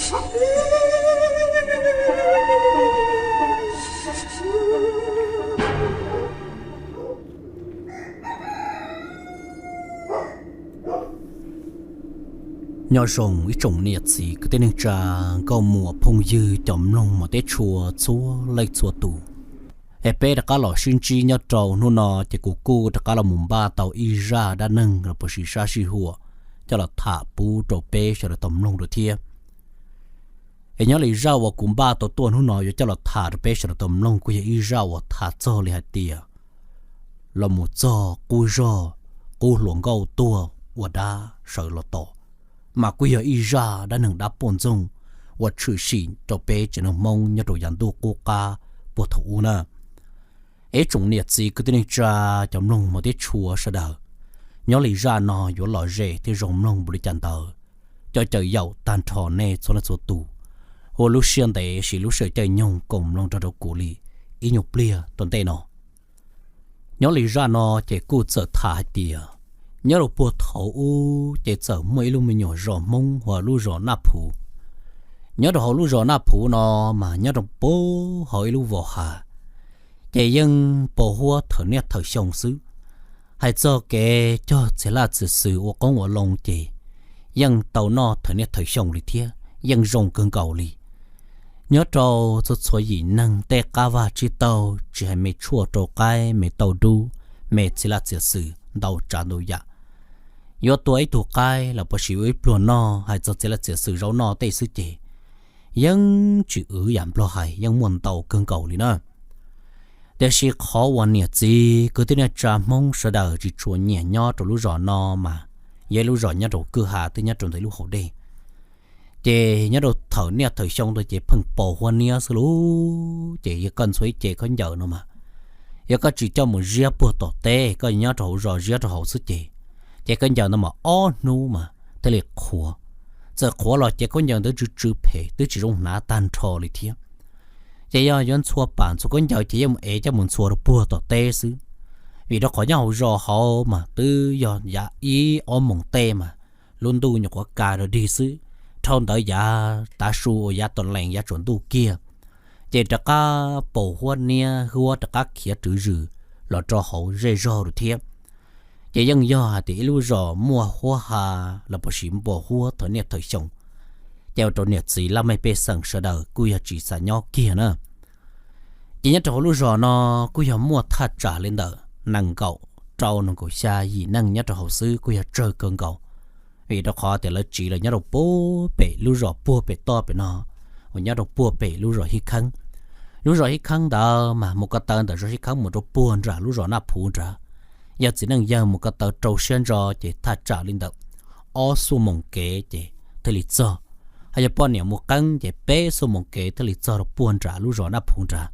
Nyob zoo ib tsoom niam txiv kwv tij neej tsa, nkauj muam phooj ywg cov mloog mos teb tshua txhua leej txhua tus. Es peb rov qab los sib ntsib nyob rau hnub no ces kuv kuj rov qab los mus npaj tau ib zaj dab neeg los puas sis sab sij huam coj los tham pub rau peb sawv daws tau mloog dua thiab. Es nyob li zaj uas kuv npaj tau tuaj hnub no yuav coj los tham rau peb sawv daws tau mloog kuj yog ib zaj uas tham txog li hais tias los mus txog qub zog, qub hluas nkauj tuag ua dab sawv los tom, mas kuj yog ib zaj dab neeg dab poj ntxoog uas tshwm sim rau peb tsev neeg Hmoob nyob rau yav ntuj qub qab puag thaum ub na. Ib tsoom niam txiv kwv tij neej tsa, cov mloog mos teb tshua sawv daws, nyob li zaj no yuav lom zem thiab zoo mloog npaum li cas ntawd, cov caw yaum tag nrho nej txhua leej txhua tus ua lub siab ntev siv lub sij hawm caij nyoog koom mloog nrog rau kuv li ib nyuag pliag tom ntej no. Nyob li zaj no ces kuj txawm tham hais tias nyob rau puag thaum ub ces txawm muaj ib lub me nyuam zos Hmoob hu ua lub zos Naj Phuv. Nyob rau hauv lub zos Naj Phuv no mas nyob rau puag hauv ib lub vos hav, ces yeej pos huab thawm niaj thawm xyoo xwb. Hais txog kev cog txiv laj txiv xwm ua qoob ua loo ces yeej tau noj thawm niaj thawm xyoo li thiab yeej zoo kawg nkaus li. Nyob rau txhua txhua yim neeg tej qab vaj tsib taug tsis hais me tshuaj rau qaib, me tauj dub, me txiv laj txiv xwm ntau tsav ntau yam, yuav tua ib tug qaib los puas sis ua ib pluag noj, hais txog txiv laj txiv xwm zaub noj tej xwb ces yeej tsis wv yam Nplog hais, yeej muaj ntau kawg nkaus li na. Tiam sis qhov uas niam txiv kwv tij neej tsa Hmoob sawv daws tsis tshua nyiam nyob rau lub zos no mas yog ib lub zos nyob rau kwj ha twb nyob rau ntawm lub hauv dej. Ces nyob rau thawm niaj thawm xyoo ntawd ces pheej pos huab niab xwb lauj. Ces yog koj ntxhua ib ce khaub ncaws no mas, yog koj tsis coj mus ziab puag tom teb, koj nyob rau hauv zos ziab rau hauv xwb ces, ces khaub ncaws ntawd mas ob hnub mas thiaj li qhuav. Txawm qhuav los ces khaub ncaws ntawd tsw tsw phem twb tsis zoo hnav tag nrho li thiab. Ces yog yuav ntxhua pam ntxhua khaub ncaws ces yeej mus ev coj mus ntxhua rau puag tom teb xwb. Vim rau qhov nyob hauv zos hauv mas twb yog yav ib ob moos tej mas lub ntuj nyuam qhuav ka rau dig xwb, dhau ntawd yav tav su uas yav tom lees yav tsaus ntuj kiag, ces rov qab pos huab niab huab rov qab khiav rwv zws los rau hauv zej zog lawm thiab. Ces yeej yog hais tias ib lub zos muaj huab ha los puas sis npos huab thawm niaj thawm xyoo, ces ua rau niam txiv laj mej pej xeem sawv daws kuj yog tsis xav nyob kiag na. Ces nyob rau hauv lub zos no kuj yog muaj thaj tsam li ntawm nees nkaum rau nees nkaum xya yim neej nyob rau hauv xwb kuj yog tsawg kawg nkaus. Vim rau qhov tias lawv tsiv los nyob rau puag pem lub zos puag pem toj pem no, uas nyob rau puag pem lub zos Hib Kheeb. Lub zos Hib Kheeb ntawd mas mus ko taw ntawm zos Hib Kheeb mus rau puag nram lub zos Naj Phuv nrad, yog txiv neej yawg mus ko taw rau siab ntso ces thaj tsam li ntawm ob xuaj moos kev ces thiaj li txog. Ho yog poj niam mus qeeb ces peb xuaj moos kev thiaj li txog rau puag nram lub zos Naj Phuv nrad.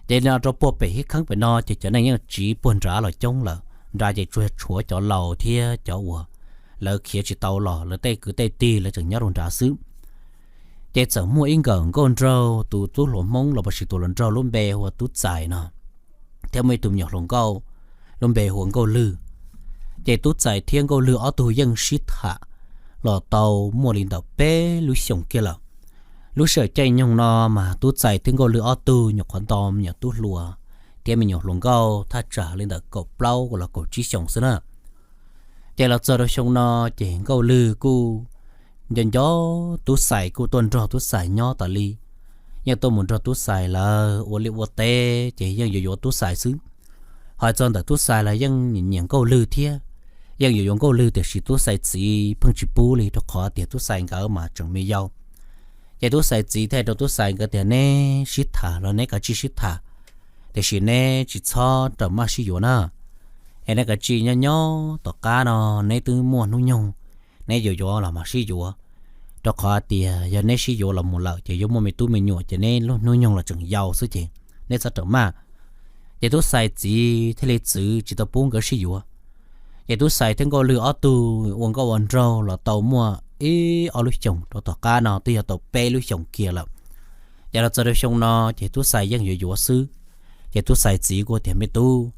Ces no rau puag pem Hib Kheeb pem no ces cov neeg yeej tsiv puag nrad los coob lawm, nrad ces tsuas tshuav cov laus thiab cov uas lawv khiav tsis tau los lawv tej kwv tej tij lawv tseem nyob rau nrad xwb. Ces txawm muaj ib nkawm nkauj nraug, tus tub hluas Hmoob los puas sis tus hluas nraug lub npe hu ua Tub Txais no, thiab muaj ib tug me nyuam hluas nkauj lub npe hu ua Nkauj Lwg. Ces Tub Txais thiab Nkauj Lwg ob tug yeej sib tham los tau muaj li ntawm peb lub xyoos kiag lawm. Lub sij hawm caij nyoog no mas Tub Txais thiab Nkauj Lwg ob tug nyuam qhuav nto me nyuam tub hluas thiab me nyuam hluas nkauj thaj tsam li ntawm kaum plaub los kaum tsib xyoos xwb na. Ces los txog rau xyoo no ces Nkauj Lwg kuj nco nco Tub Xais, kuj tuaj nrog Tub Xais nyob tas li. Yeej tuaj mus nrog Tub Xais lawv ua liaj ua teb ces yeej yuav yuav Tub Xais xwb. Hais txog ntawm Tub Xais los yeej nyiam Nkauj Lwg thiab, yeej yuav yuav Nkauj Lwg tiam sis Tub Xais txiv pheej tsis pub li rau qhov tias Tub Xais nkawd mas tseem me yau. Ces Tub Xais txiv thiaj hais rau Tub Xais nkawd tias, neb sib tham los neb kav tsij sib tham, tiam sis neb tsis txhob raws maj sib yuav na. Es neb kav tsij nyob nyob tom qab no, neb twb muaj hnub nyoog, neb yuav yuav los mam sib yuav. Rau qhov tias yog neb sib yuav los mus lawm ces yuav muaj me tub me nyuam ces neb lub hnub nyoog los tseem yau xwb ces neb txhob raws maj. Ces Tub Xais txiv thiaj li txwv tsis tau pub nkawd sib yuav. Ces Tub Xais thiab Nkauj Lwg ob tug ua nkauj ua nraug los tau muaj ib ob lub xyoos rau tom qab no twb yog tau peb lub xyoos kiag lawm. Ces los txog rau xyoo no ces Tub Xais yeej yuav yuav xwb. Ces Tub Xais txiv kuj tias, me tub,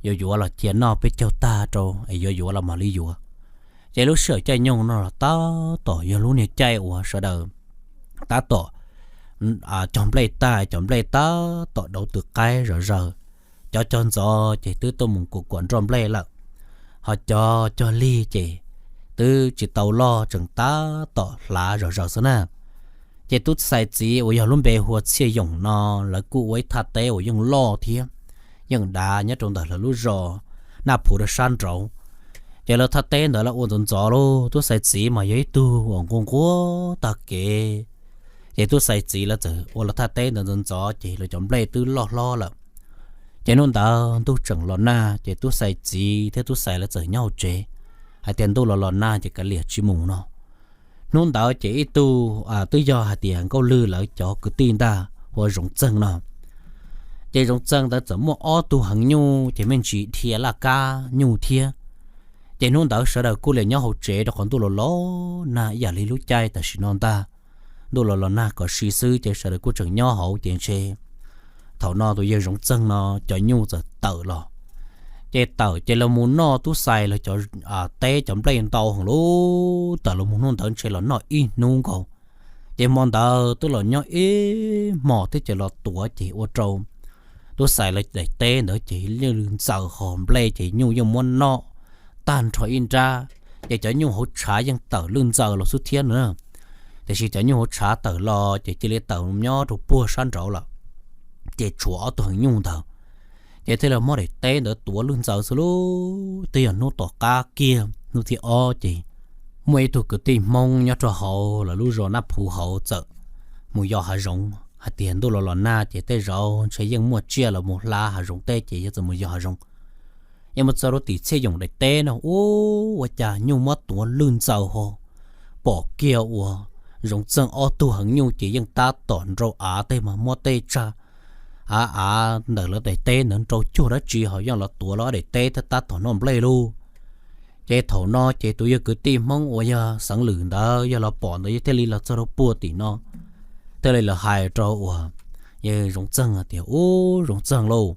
yuav yuav los cia noj peb caug tag rau es yuav yuav los mam li yuav. Ces lub sij hawm caij nyoog no los tab tom yog lub niag caij uas sawv daws tab tom cog nplej tag, cov nplej tab tom dauv tw qaib zom zaws. Cov cog ntxov ces twb tuaj mus kuam kuam nroj nplej lawm, ho cov cog lig ces twb tsis tau loj, tseem tab tom hlav zom zaws xwb na. Ces tub xais txiv uas yog lub npe hu ua Txhiaj Yoos no, lawv kuj ua ib thaj teb uas yeej loj thiab yeej dav nyob rau ntawm lawv lub zos Naj Phuv rau sab nraud. Ces lawv thaj teb ntawd lawv ua ntxov ntxov lauj, tub xais txiv mas yog ib tug uas nquag nquag tag kev. Ces tub xais txiv lawv txawm ua lawv thaj teb ntawd ntxov ntxov ces lawv cov nplej twb loj hlob lawm. Ces hnub ntawd ntuj tseem los nag, ces tub xais txiv thiab tub xais lawv txawm nyob hauv tsev, hais tias ntuj los los nag ces kav liam tsis mus no. Hnub ntawd ces ib tug twb yog hais tias Nkauj Lwj lawv cov kwv tij ntag, hu ua Zoov Txeeg no. Ces Zoov Txeeg ntawd txawm muaj ob tug heev nyuj, ces me ntsis dhia laj kab nyuj thiab. Ces hnub ntawd sawv daws kuj li nyob hauv tsev rau qhov ntuj los los nag ib yam li lub caij tam sim no ntag. Ntuj los los nag kom si xwb ces sawv daws kuj tseem nyob hauv ces ntshe thaum no tus yawg Zoov Txeeg no cov nyuj txawm tawm los. Ces tawm ces lawv mus noj tub xais lawv cov teb cov nplej ntau heev lub, tawm los mus hnub ntawd ntshe los noj ib hnub nkaus. Ces hmo ntawd twb los nyob ib hmos thiab ces los tuav ces ua rau tub xais lawv daim teb ntawd ces lwj ntxaws ho nplej ces nyuj yeej muab noj tag nrho ib nrab. Ces cov nyuj hauv tshav yeej tawm lwj ntxaws los xwb thiab no na. Tiam sis cov nyuj hauv tshav tawm los ces cia li tawm nyob rau puag sab nraud lawm. Ces tshuav ob tug heev nyuj ntawd, ces thiaj li muab daim teb ntawd tuav lwj ntxaws xwb lub. Twb yog hnub tom qab kiag hnub thib ob ces muaj ib tug kwv tij Hmoob nyob rau hauv lawv lub zos Naj Phuv hauv txawm mus yos hav zoov, hais tias ntuj los los nag ces tej zaum ntshe yeej muaj tsiaj los mus hla hav zoov tej ces yog txawm mus yos hav zoov. Yog mus txog rau tim Txhiaj Yoos daim teb no, ua cas nyuj muab tuav lwj ntxaws ho, pom kiag ua Zoov Txeeg ob tug heev nyuj ces yeej tab tom nrau av tej mas muab tej tsag av av ntawm lawv daim teb ntawd nrau cuag dab tsi ho yeej los tuav lawv ob daim teb thiab tab tom noj nplej lauj. Ces thaum no ces tus yawg kwv tij Hmoob uas yog Xeev Lwm ntawd yog los pom ntawd yog thiaj li los txog rau puag tim no, thiaj li los hais rau uas yawg Zoov Txeeg tias, Ub, Zoov Txeeg lauj,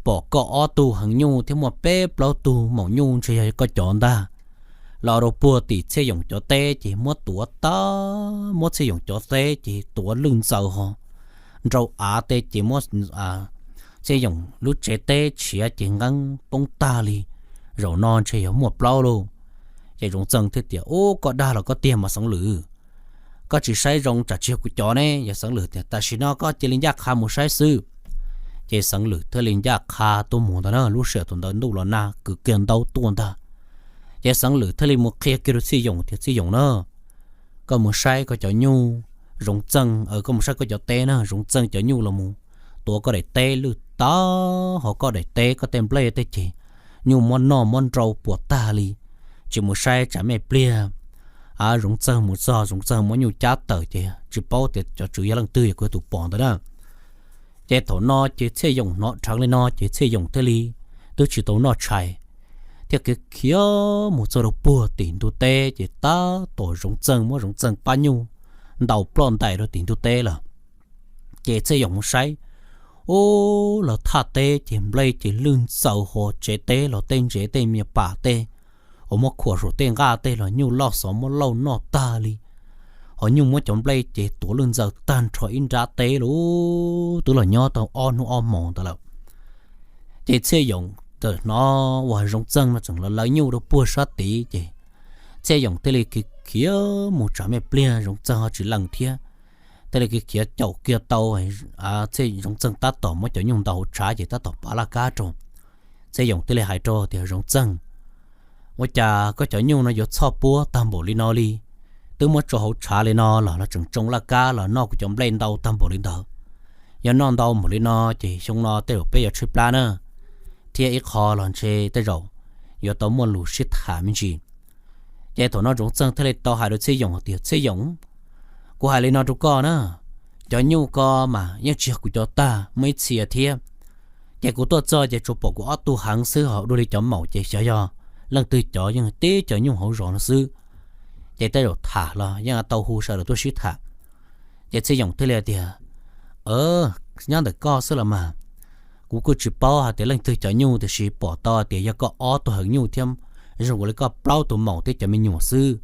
pom koj ob tug heev nyuj thiab muaj peb plaub tug maum nyuj ntshe yog koj cov ntag, los rau puag tim Txhiaj Yoos cov teb ces muab tuav tag, muab Txhiaj Yoos cov teb ces tuav lwj ntxaws ho, nrau av tej ces muab Txhiaj Yoos lub tsev teb tshiav ces nqeeb poob tag li. Zaum no ntshe yog muaj plaub lauj. Ces Zoov Txeeg thiaj tias, Ub, koj dag los koj tiag mas Xeev Lwm, koj tsis saib zoo tsam tsis yog kuv cov ne. Yog Xeev Lwm tias, Tam sim no koj cia li ncaj qha mus saib xwb. Ces Xeev Lwm thiaj li ncaj qha tuaj mus ntag na, lub sij hawm thaum ntawd ntuj los nag kwv kiag ntaub tuaj ntag. Ces Xeev Lwm thiaj li mus qhia kiag rau Txhiaj Yoos tias, Txhiaj Yoos na, koj mus saib koj cov nyuj, Zoov Txeeg, koj mus saib koj cov teb na, Zoov Txeeg cov nyuj los mus tuav koj daim teb lwj tag ho koj daim teb koj tej nplej tej ces nyuj muab noj muab nrau puas tag li. Tsis mus saib tsam me pliag Zoov Txeeg mus txog Zoov Txeeg muab nyuj cab tawm ces tsis paub tias cov tswv yog leej twg, yog kuv yog tus pom ntawd na. Ces thaum no ces Txhiaj Yoos hnov dheev li no ces Txhiaj Yoos thiaj li twb tsis tau noj tshais, thiaj khiav khiav mus txog rau puag tim ntug teb ces tab tom Zoov Txeeg muab Zoov Txeeg pab nyuj ntaus ploj ntais rau tim ntug teb lawm. Ces Txhiaj Yoos mus saib, ub, lawv thaj teb ces nplej ces lwj ntxaws ho, tsev teb los tej ntsev tej me nyuam pas tej uas muab khuam saum tej nqaj tej los nyuj loj xov muab lauj noj tag li, ho nyuj muab cov nplej ces tuav lwj ntxaws tag nrho ib nrab teb lawm, twb los nyob tau ob hnub ob hmos ntawd lawm. Ces Txhiaj Yoos txawm hnov uas Zoov Txeeg no tseem los lawv nyuj rau puag sab tid ces Txhiaj Yoos thiaj li khiav khiav mus tsam me pliag Zoov Txeeg ho tsis lees thiab, thiaj li khiav khiav caum kiag tau Zoov Txeeg tab tom muab cov nyuj ntaus hauv tshav ces tab tom pav laj kab rau. Txhiaj Yoos thiaj li hais rau tias, Zoov Txeeg, ua cas koj cov nyuj no yuav txhoj puab tag npaum li no li? Twb muab tso hauv tshav li no los los tseem tsoo laj kab los noj kuv cov nplej ntau tag npaum li ntawd. Yog noj ntau npaum li no ces xyoo no tej zaum peb yuav tshaib plab na, thiab ib qho los ntshe tej zaum yuav tau muaj lus sib tham me ntsis. Ces thaum no Zoov Txeeg thiaj li tau hais rau Txhiaj Yoos tias, Txhiaj Yoos, kuv hais li no rau koj na, cov nyuj ko mas yeej tsis yog kuv cov tag, muaj ib txhia thiab. Ces kuv tuaj txog ces tsuas pom kuv ob tug heev xwb, ho dua li cov maum ces xyov yog leej twg cov, yeej tib cov nyuj hauv zos no xwb. Ces tej zaum tham los yeej tau hu sawv daws tuaj sib tham. Ces Txhiaj Yoos thiaj li tias, nyob ntawm koj xwb los mas, kuv kuj tsis paub hais tias leej twg cov nyuj, tiam sis pom tau tias yog koj ob tug heev nyuj thiab zoo li koj plaub tus maum thiab cov me nyuam xwb.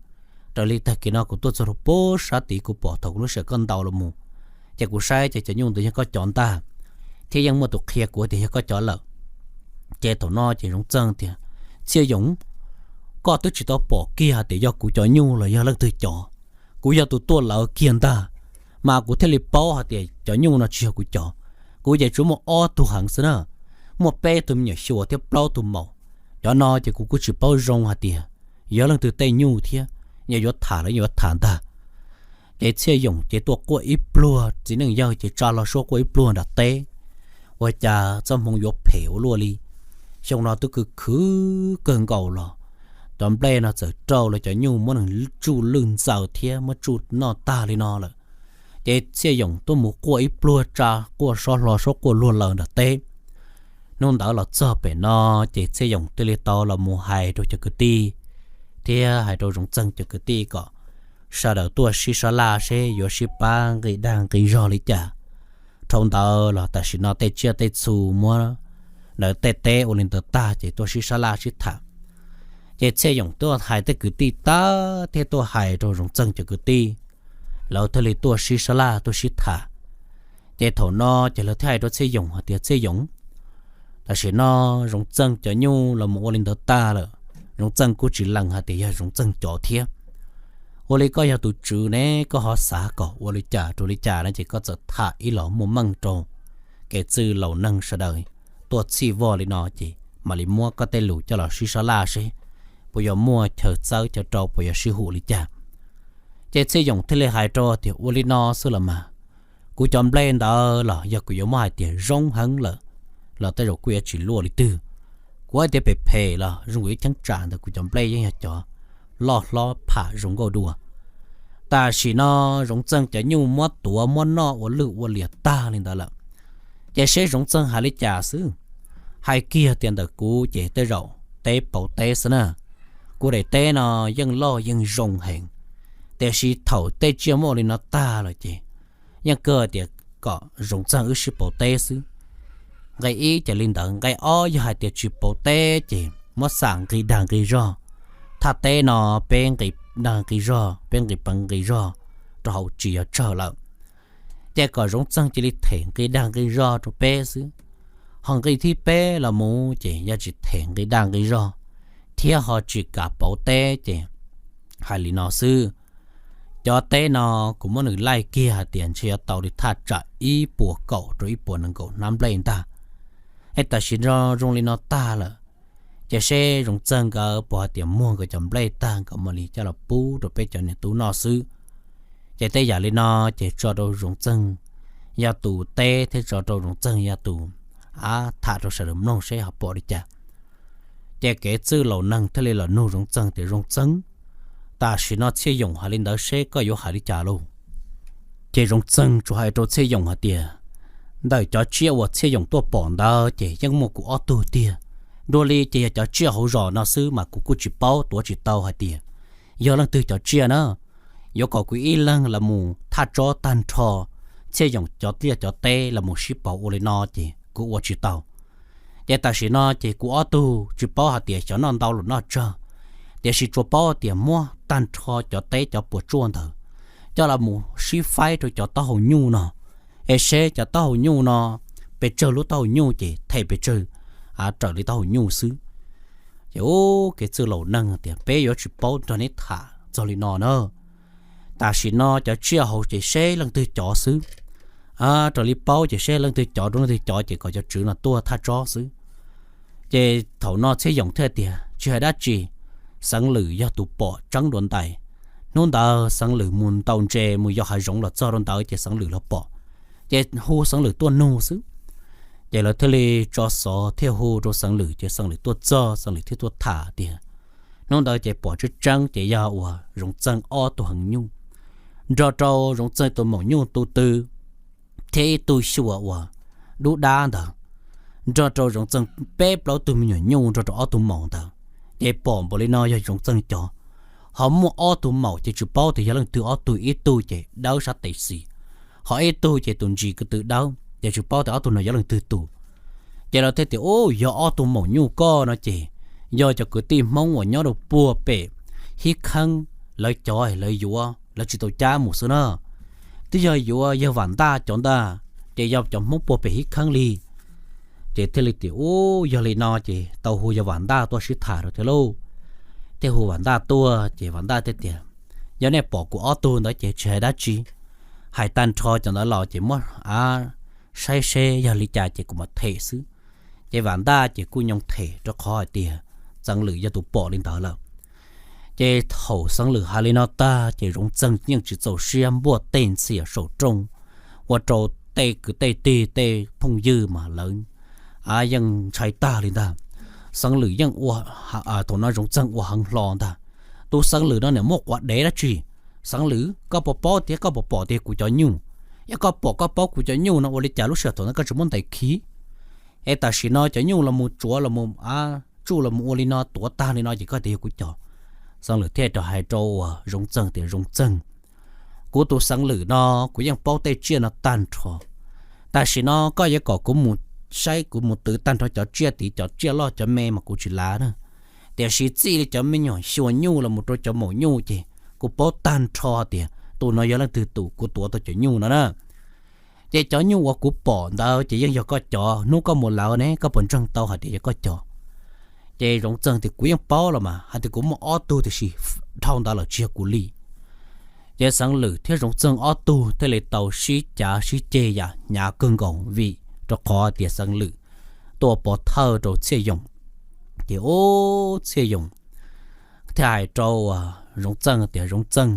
raws li tag kis no kuv tuaj txog rau puag sab tid kuv pom thaum kuv lub sij hawm koj ntaus los mus, ces kuv saib ces cov nyuj ntawd yog koj cov ntag, thiab yeej muaj tus qhia kuv tias yog koj cov lawm. Ces thaum no ces Zoov Txeeg tias, Txhiaj Yoos, koj twb tsis tau pom kiag hais tias yog kuv cov nyuj los yog leej twg cov. Kuv yog tus tuaj lawv kiag ntag, mas kuv thiaj li paub hais tias cov nyuj no tsis yog kuv cov. Kuv ces tsuas muaj ob tug heev xwb na, muaj peb tug me nyuam xyuas thiab plaub tug maum. Cov no ces kuv kuj tsis paub zoo hais tias yog leej twg tej nyuj thiab, yog yuav tham los yuav tham ntag. Ces Txhiaj Yoos ces tuaj quaj ib pluag, txiv neej yawg ces tsa hlo suab quaj ib pluag nram teb. Ua cas txoj hmoov yuav phem ua luaj li. Xyoo no twb khwv khwv kawg nkaus los, cov nplej no txawm raug los cov nyuj muab nws tsuj lwj ntxaws thiab muab tsuj noj tag li no lawm. Ces Txhiaj Yoos tuaj mus quaj ib pluag tsa, quaj suab hlo suab quaj luag laws nram teb. Hnub ntawd los txog pem no, ces Txhiaj Yoos thiaj li tau los mus hais rau cov kwv tij, thiab hais rau Zoov Txeeg cov kwv tij kom sawv daws tuaj sib sab laj seb yuav sib pab nqi dag nqi zog li cas. Dhau ntawd los tam sim no tej tsiaj tej txhu muab lawv tej teb ua li ntawd tag ces tuaj sib sab laj sib tham. Ces Txhiaj Yoos tuaj hais tej kwv tij tag thiab tuaj hais rau Zoov Txeeg cov kwv tij, lawv thiaj li tuaj sib sab laj tuaj sib tham. Ces thaum no ces lawv thiaj hais rau Txhiaj Yoos hais tias, Txhiaj Yoos, tam sim no Zoov Txeeg cov nyuj los mus ua li ntawd tag lawm, Zoov Txeeg kuj tsis lees hais tias yog Zoov Txeeg cov thiab. Ua li koj yog tus tswv ne, koj ho xav kom ua li cas rau li cas no ces koj txawm tham ib los muaj meej rau kev txwj laus neeg sawv daws tuaj txhij voj li no ces mam li muab koj tej lus coj los sib sab laj seb puas yuav muaj chaw txawb chaw rau, puas yuav sib hum li cas. Ces Txhiaj Yoos thiaj li hais rau tias, Ua li no xwb los mas, kuv cov nplej ntawd los yog kuv yuav muab hais tias zoo heev lawm los tej zaum kuj yuav tsis luaj li twg. Kuv hais tias phem phem los zoo kuv ib cheeb tsam ntawd kuv cov nplej yeej yog cov loj hlob pham zoo nkauj dua. Tam sim no Zoov Txeeg cov nyuj muab tuav muab noj ua lwj ua liam tag li ntawd lawm, ces seb Zoov Txeeg hais li cas xwb. Hais kiag tias ntawm kuv ces tej zaum teb pauv teb xwb na. Kuv daim teb no yeej loj yeej zoo heev, tiam sis thaum tej tsiaj muaj ua li no tag lawm ces yeej kawg tias kom Zoov Txeeg wb sib pauv teb xwb. Nqe ib ces li ntawd, nqe ob yog hais tias tsis pauv teb ces muab xam nqi dag nqi zog. Thaj teb no peb nqi dag nqi zog, peb nqi peev nqi zog rau hauv tsis yog tsawg lawm. Ces kom Zoov Txeeg cia li them nqi dag nqi zog rau peb xwb. Ho nqi thib peb los mus ces yog tsis them nqi dag nqi zog thiab ho tsis kam pauv teb ces hais li no xwb. Cov teb no kuv muab nws laij kiag hais tias ntshe yuav tau li thaj tsam ib puas kaum rau ib puas nees nkaum hnab nplej ntag. Es tam sim no zoo li no tag lawm, ces seb Zoov Txeeg nkawd puas hais tias muag nkawd cov nplej tag nkawd mam li coj los pub rau peb cov niam tub noj xwb. Ces tej yam li no ces tso rau Zoov Txeeg yog tus teb thiab tso rau Zoov Txeeg yog tus a tham rau sawv daws mloog seb ho pom li cas. Ces kev txwj laus neeg thiaj li los nug Zoov Txeeg tias, Zoov Txeeg, tam sim no Txhiaj Yoos hais li ntawd seb koj yuav hais li cas lauj? Ces Zoov Txeeg tsuas hais rau Txhiaj Yoos hais tias, ntawm cov tsiaj uas Txhiaj Yoos tuaj pom ntawd ces yeej muaj kuv ob tug tiag. Dua li ces yog cov tsiaj hauv zos no xwb mas kuv kuj tsis paub, tuav tsis tau hais tias yog leej twg cov tsiaj na. Yuav kom kuv ib leeg los mus thaj tsob tag nrho Txhiaj Yoos cov liaj cov teb los mus sib pauv ua li no ces kuv ua tsis tau. Ces tam sim no ces kuv ob tug tsis paub hais tias xyov noj ntau los noj tsawg, tiam sis tsuas paub tias muab tag nrho cov teb cov puas tsuaj ntawd coj los mus sib faib rau cov taub hau nyuj no, es seb cov taub hau nyuj no pes tsawg lub taub hau nyuj ces them pes tsawg raws li taub hau nyuj xwb. Ces ub, kev txwj laus neeg tias, peb yuav tsis paub nrog neb tham txog li no na. Tam sim no cov tsiaj hauv ces seb leej twg cov xwb. Raws li paub ces seb leej twg cov rau leej twg cov ces kom cov tswv no tuaj thaj tsob xwb. Ces thaum no Txhiaj Yoos thiaj tias, tsis hais dab tsi, Xeev Lwm yog tus pom tseeb dua ntais. Hnub ntawd Xeev Lwm mus ntaus ntses mus yos hav zoov los txog rau ntawd ces Xeev Lwm los pom, ces hu Xeev Lwm tuaj nug xwb. Ces lawv thiaj li tso xov thiaj hu rau Xeev Lwm ces Xeev Lwm tuaj txog Xeev Lwm thiaj tuaj tham tias, hnub ntawd ces pom tseeb tseeb ces yog uas Zoov Txeeg ob tug heev nyuj, nrog rau Zoov Txeeg tus maum nyuj tu tw thiab ib tug xyuas uas dub dab ntawd, nrog rau Zoov Txeeg peb plaub tug me nyuam nyuj nrog rau ob tug maum ntawd, ces pom npaum li no yog Zoov Txeeg cov. Ho muaj ob tug maum ces tsis paub tias yog leej twg ob tug, ib tug ces dawb sab tes xis, ho ib tug ces tus ntsis ko tw dawb ces tsis paub tias ob tug no yog leej twg tus. Ces lawv thiaj tias, ub, yog ob tug maum nyuj koj no ces yog cov kwv tij Hmoob uas nyob rau puag pem Hib Kheeb lawv cov lawv yuav, lawv tsis tau cab mus xwb na. Twb yog yuav yawg Vam Ntaj cov ntag, ces yog cov Hmoob puag pem hib kheeb li. Ces thiaj li tias, Ub, yog li no ces tau hu yawg Vam Ntaj tuaj sib tham rau thiab lauj. Thiaj hu Vam Ntaj tuaj, ces Vam Ntaj thiaj tias, Yog nej pom kuv ob tug ntawd ces tsis hais dab tsi, hais tag nrho cov ntawd los ces muab, a, saib seb yog li cas ces kuv mam them xwb. Ces Vam Ntaj ces kuj nyoo them rau qhov hais tias Xeev Lwm yog tus pom li ntawd lawm. Ces thaum Xeev Lwm hais li no tag ces Zoov Txeeg yeej tsis txaus siab, npuaj tej ntxhias saum rooj, ua rau tej kwv tej tij tej phooj ywg mas lawv, a, yeej ntshai tag li ntag. Xeev Lwm yeej ua, thaum no Zoov Txeeg ua heev hlo ntag. Tus Xeev Lwm no niam muaj quav dev dab tsi? Xeev Lwm, koj puas paub tias, koj puas pom tias kuv cov nyuj? Yog koj pom koj paub kuv cov nyuj no ua li cas lub sij hawm thaum ntawd koj tsis muab ntes khi? Es tam sim no cov nyuj los mus tsuav los mus, a, tsuj los mus ua li no tuav tag li no ces koj tias yog kuv cov. Xeev Lwm thiaj rov hais rau uas Zoov Txeeg tias, Zoov Txeeg, kuv tus Xeev Lwm no kuv yeej paub tej tsiaj no tag nrho. Tam sim no koj yuav kom kuv mus saib, kuv mus twv tag nrho cov tsiaj tid, cov tsiaj loj cov me mas kuv tsis lav na. Tiam sis txij li cov me nyuam xyuas nyuj los mus rau cov maum nyuj ces kuv paub tag nrho tias tus no yog leej twg tus, kuv tuav tau cov nyuj no na. Ces cov nyuj uas kuv pom ntawd ces yeej yog koj cov. Hnub koj mus lawv ne, koj puas ntseeg tau hais tias yog koj cov? Ces Zoov Txeeg tias, Kuv yeej paub los mas, hais tias kuv muaj ob tug, tiam sis dhau ntawd lawm tsis yog kuv li. Ces Xeev Lwm thiab Zoov Txeeg ob tug thiaj li tau sib cav sib ceg yam hnyav kawg nkaus, vim rau qhov tias Xeev Lwm tuaj pov thawj rau Txhiaj Yoos. Ces ub, Txhiaj Yoos thiaj hais rau Zoov Txeeg tias, Zoov Txeeg,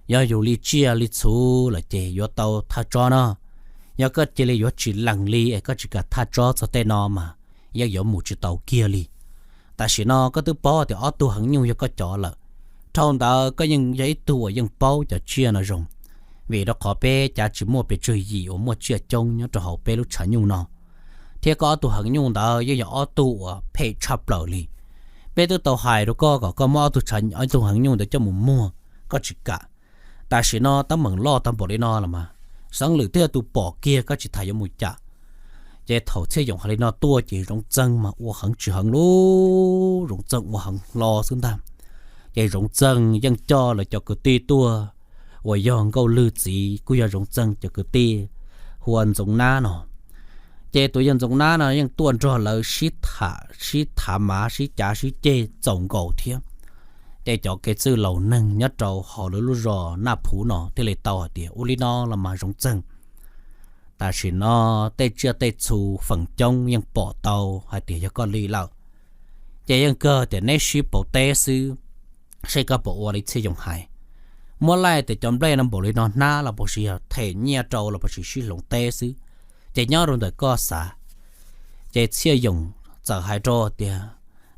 yog yus li tsiaj li txhu lawm ces yuav tau thaj tsob no. Yog koj cia li yuav tsis lees li es koj tsis kam thaj tsob txog tej no mas yeej yuav mus tsis tau kiag li. Tam sim no koj twb paub tias ob tug heev nyuj yog koj cov lawm, dhau ntawd koj yeej yog ib tug uas yeej paub cov tsiaj no zoo, vim rau qhov peb cav tsis muaj pes tsawg yim uas muaj tsiaj coob nyob rau hauv peb lub tshav nyuj no. Thiab koj ob tug heev nyuj ntawd yeej yog ob tug uas phem tshaj plaws li. Peb twb tau hais rau koj kom koj muab ob tug, ob tug heev nyuj ntawd coj mus muag, koj tsis kam. Tam sim no teeb meem loj tag npaum li no los mas Xeev Lwm twb yog tus pom kiag, koj tsis tas yuav mus cam. Ces thaum Txhiaj Yoos hais li no tuaj ces Zoov Txeeg mas ua heev tsis heev lauj, Zoov Txeeg ua heev hlo xwb ntag. Ces Zoov Txeeg yeej coj lawv cov kwv tij tuaj, uas yog Nkauj Lwg txiv kuj yog Zoov Txeeg cov kwv tij, hu ua Ntxoov Nab no. Ces tus yawg Ntxoov Nab no yeej tuaj nrog lawv sib tham, sib thav mav, sib cav sib ceg txaus nkaus thiab. Ces cov kev txwj laus neeg nyob rau hauv lawv lub zos Naj Phuv no thiaj li tau hais tias, Ua li no los mas Zoov Txeeg, tam sim no tej tsiaj tej txhu feem coob yeej pom tau hais tias yog koj li lawm. Ces yeej kawg tias neb sib pauv teb xwb, seb koj puas ua li Txhiaj Yoos hais. Muab laij tias cov nplej no npaum li no hnab los puas sis yog them nyiaj rau los puas sis sib hloov teb xwb, ces nyob rau ntawm koj xav. Ces Txhiaj Yoos txawm hais rau tias,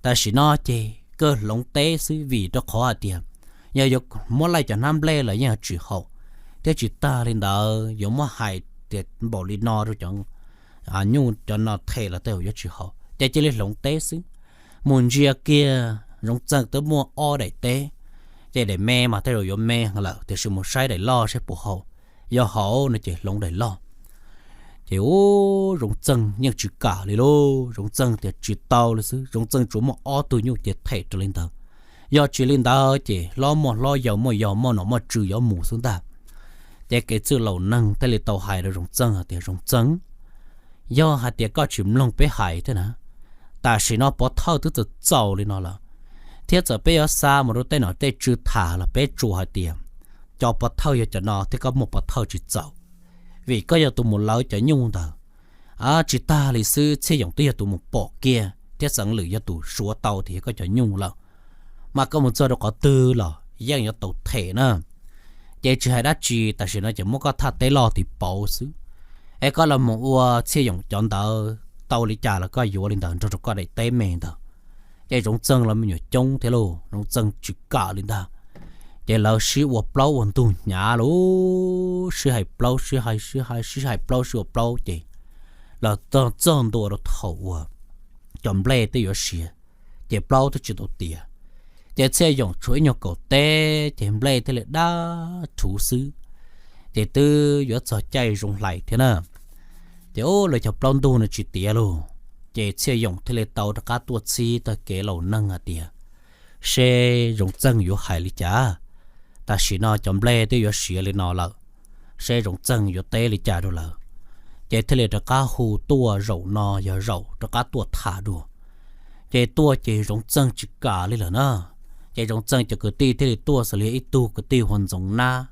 Tam sim no ces kawg hloov teb xwb, vim rau qhov hais tias yog yuav muab laij cov hnab nplej los yeej yuav tsis haum, thiab tsis tag li ntawd yuav muab hais tias npaum li no rau cov nyuj cov no them los tej zaum yuav tsis haum, ces cia li hloov teb xwb. Mus ntsia kiag, Zoov Txeeg twb muaj ob daim teb, ces daim me mas tej zaum yuav me lawm, tiam sis mus saib daim loj seb puas haum. Yog haum no ces hloov daim loj. Ces ub, Zoov Txeeg yeej tsis kam li lauj, Zoov Txeeg tias tsis tau li xwb, Zoov Txeeg tsuas muaj ob tug nyuj ces them raws li ntawd. Yog tsis li ntawd ces hlob muaj hlob, yau muaj yau, muaj nom muaj tswv yuav mus xwb ntag. Ces kev txwj laus neeg thiaj li tau hais rau Zoov Txeeg hais tias, Zoov Txeeg, yog hais tias koj tsis mloog peb hais thiab na, tam sim no pov thawj twb txaus txaus li no lawm, thiab txawm peb yuav xa mus rau tej nom tej tswv tham los peb tsuas hais tias cov pov thawj yog cov no thiab koj muaj pov thawj tsis txaus, vim koj yog tus mus lawv cov nyuj ntawd. Tsis tag li xwb, Txhiaj Yoos twb yog tus mus pom kiag thiab Xeev Lwm yog tus suav tau tias yog koj cov nyuj lawm, mas koj mus txog rau qhov twg los yeej yuav tau them na. Ces tsis hais dab tsi, tam sim no ces muab koj thaj teb loj tim pauv xwb, es koj los mus ua Txhiaj Yoos cov ntawd tau li cas los koj yuav li ntawd nrog rau koj daim teb me ntawd. Ces Zoov Txeeg los me nyuam coob thiab lauj, Zoov Txeeg tsis kam li ntag. Ces lawv sib ua plaub ua ntug hnyav lauj, sib hais plaub sib hais, sib hais, sib hais plaub sib ua plaub ces los txog ntua rau thaum uas cov nplej twb yuav siav, ces plaub twb tsis tau tiav. Ces Txhiaj Yoos tshuav ib nyuag kaum teb ces nplej thiaj li dab rhuv xwb. Ces twb yuav txog caij zoov hlais thiab na, ces ub, lawv cov plaub ntug no tsis tiav lauj. Ces Txhiaj Yoos thiaj li tau rov qab tuaj txhib tag kev laus neeg hais tias, seb Zoov Txeeg yuav hais li cas. tam sim no cov nplej twb yuav siav li no lawm, seb Zoov Txeeg yuav teb li cas rau lawv. Ces thiaj li rov qab hu tuaj zaum no yog zaum rov qab tuaj tham dua. Ces tuaj ces Zoov Txeeg tsis kam li lawm na. Ces Zoov Txeeg cov kwv tij thiaj li tuaj xws li ib tug kwv tij hu ua Ntxoov Nab,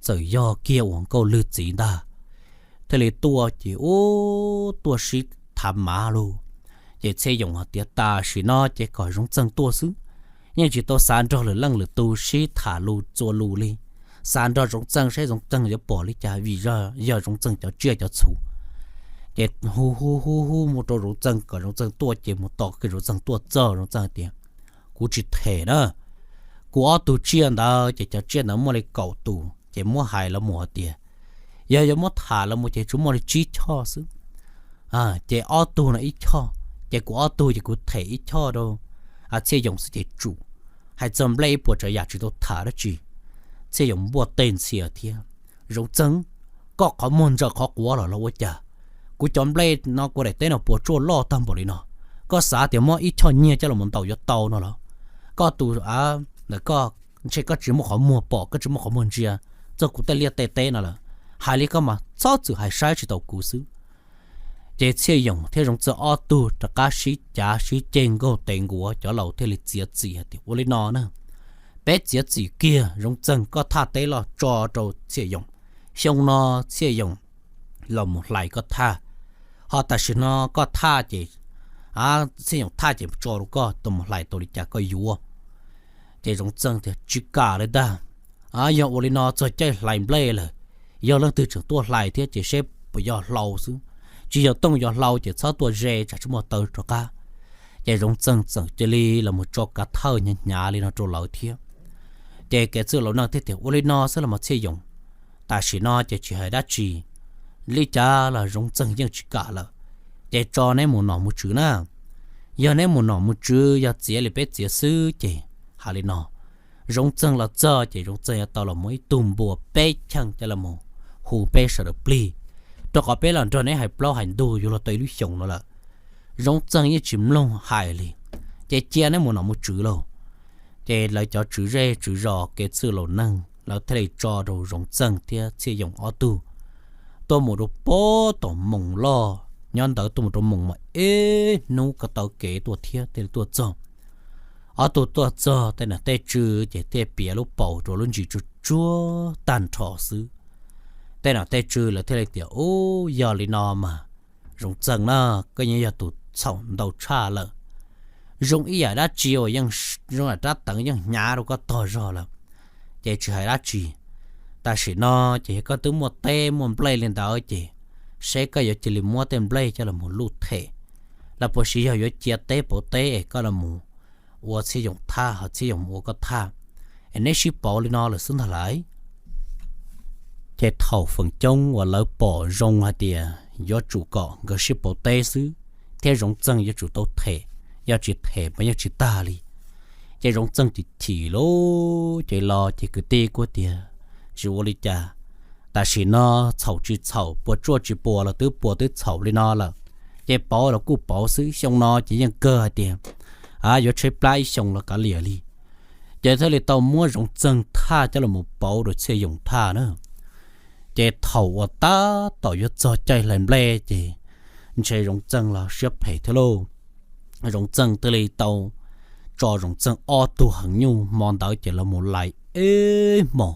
txawm yog kiag uas Nkauj Lwg txiv ntag, thiaj li tuaj ces ub tuaj sib tham mav lug. Ces Txhiaj Yoos hais tias tam sim no ces kom Zoov Txeeg tuaj xwb, yeej tsis tau xav nrog lwm leej lwm tus sib tham lus txuas lus li, xav nrog Zoov Txeeg seb Zoov Txeeg yuav pom li cas vim yog Zoov Txeeg cov tsiaj cov txhu. Ces hu hu hu hu mus rau Zoov Txeeg kom Zoov Txeeg tuaj ces mus tos kiag Zoov Txeeg tuaj txog Zoov Txeeg hais tias, kuv tsis them na, kuv ob tug tsiaj ntawd ces cov tsiaj ntawd muaj li kaum tus ces muab hais lawv mus hais tias, yog yuav muab tham lawv mus ces tsuas muaj li tsib choj xwb. Ces ob tug no ib choj, ces kuv ob tug ces kuv them ib choj rau Txhiaj Yoos xwb ces tsum. Hais txog nplej ib puas tsav yam tsis tau tham dab tsi. Txhiaj Yoos npuaj teg ntxhias thiab, Zoov Txeeg, koj qhov muag ntsaws qhov quav los los ua cas? Kuv cov nplej no kuv daim teb no puas tsuaj loj tag npaum li no? Koj xav tias muab ib choj nyiag coj los ntaus yuav tau no los? Koj tus, ntawm koj, ntshe koj tsis muaj qhov muag pom, koj tsis muaj qhov muag ntsia txog kuv tej liaj tej teb no lawm. Hais li koj mas txhob txwm hais saib tsis taus kuv xwb. Ces Txhiaj Yoos thiab Zoov Txeeg ob tug rov qab sib cav sib ceg nkaug tes nkuav, cov laus thiaj li txiav txim hais tias ua li no na, peb txiav txim kiag, Zoov Txeeg koj thaj teb los tso rau Txhiaj Yoos, xyoo no Txhiaj Yoos los mus hlais koj thaj, ho tam sim no koj thaj ces, Txhiaj Yoos thaj ces tso rau koj, tau mus hlais tau li cas koj yuav. Ces Zoov Txeeg tias tsis kam li ntag, yog ua li no txog caij hlais nplej lawm, yog leej twg tseem tuaj hlais thiab ces seb puas yog hlau xwb, tsis yog tooj yog hlau ces txhob tuaj ze tsam tsis muaj taw rov qab. Ces Zoov Txeeg txawm cia li los mus tso kav thawj hnyav hnyav li no rau lawv thiab. Ces kev txwj laus neej thiaj tias ua li no xwb los mas Txhiaj Yoos, tam sim no ces tsis hais dab tsi, li cas los Zoov Txeeg yeej tsis kam lawm, ces tso neb mus nom mus tswv na. Yog neb mus nom mus tswv yog txiav li peb txiav xwb ces hais li no, Zoov Txeeg los txog ces Zoov Txeeg yuav tau los muab ib tug npua peb cheej coj los mus hu peb sawv daws plig, rau qhov peb los nrog neb hais plaub hais ntug yuav luag tau ib lub xyoos no lawm. Zoov Txeeg yeej tsis mloog hais li, ces cia neb mus nom mus tswv lauj. Ces lawv cov tswv zej tswv zos kev txwj laus neej lawv thiaj li tso rau Zoov Txeeg thiab Txhiaj Yoos ob tug tuaj mus rau pem tom moos loj, nyob ntawd tuaj mus rau moos mas ib hnub ko taw kev tuaj thiab thiaj li tuaj txog. Ob tug tuaj txog tej nom tej tswv ces thiaj piav lub paus rau lub ntsis tsuag tsuag tag nrho xwb. Tej nom tej tswv lawv thiaj li tias ub, yog li no mas Zoov Txeeg na, koj yeej yog tus txhaum ntau tshaj lawm. Zoo ib yam dab tsi uas yeej, zoo yam rab teev yeej hnyav rau koj tog zog lawm, ces tsis hais dab tsi. Tam sim no ces yog koj twb muaj teb muaj nplej li ntawd ces seb koj yuav cia li muab tej nplej coj los mus luj them, los puas sis yog yuav cia teb pauv teb es koj los mus ua Txhiaj Yoos thaj, ho Txhiaj Yoos mus ua koj thaj, es neb sib pauv li no lawm xwb ntag lauj. Ces thaum feem coob uas lawv pom zoo hais tias yuav tsum kom nkawd sib pauv teb xwb thiab Zoov Txeeg yuav tsum tau them, yog tsis them mas yeej tsis tag li. Ces Zoov Txeeg chim chim lawm ces los ces kwv tij kuj tias tsis ua li cas, tam sim no txhaum tsis txhaum puas tsuaj tsis puas los twb puas twb txhaum li no lawm, ces pauv los kuj pauv xwb, xyoo no ces yeej kawg hais tias yuav tshaib plab ib xyoo los kav liam li. Ces thiaj li tau muab Zoov Txeeg thaj coj los mus pauv rau Txhiaj Yoos thaj na. Ces thaum uas tab tom yuav txog caij hlais nplej ces ntshe Zoov Txeeg los siab phem thiab lauj. Zoov Txeeg thiaj li tau tso Zoov Txeeg ob tug heev nyuj, hmo ntawd ces los mus lais ib hmos,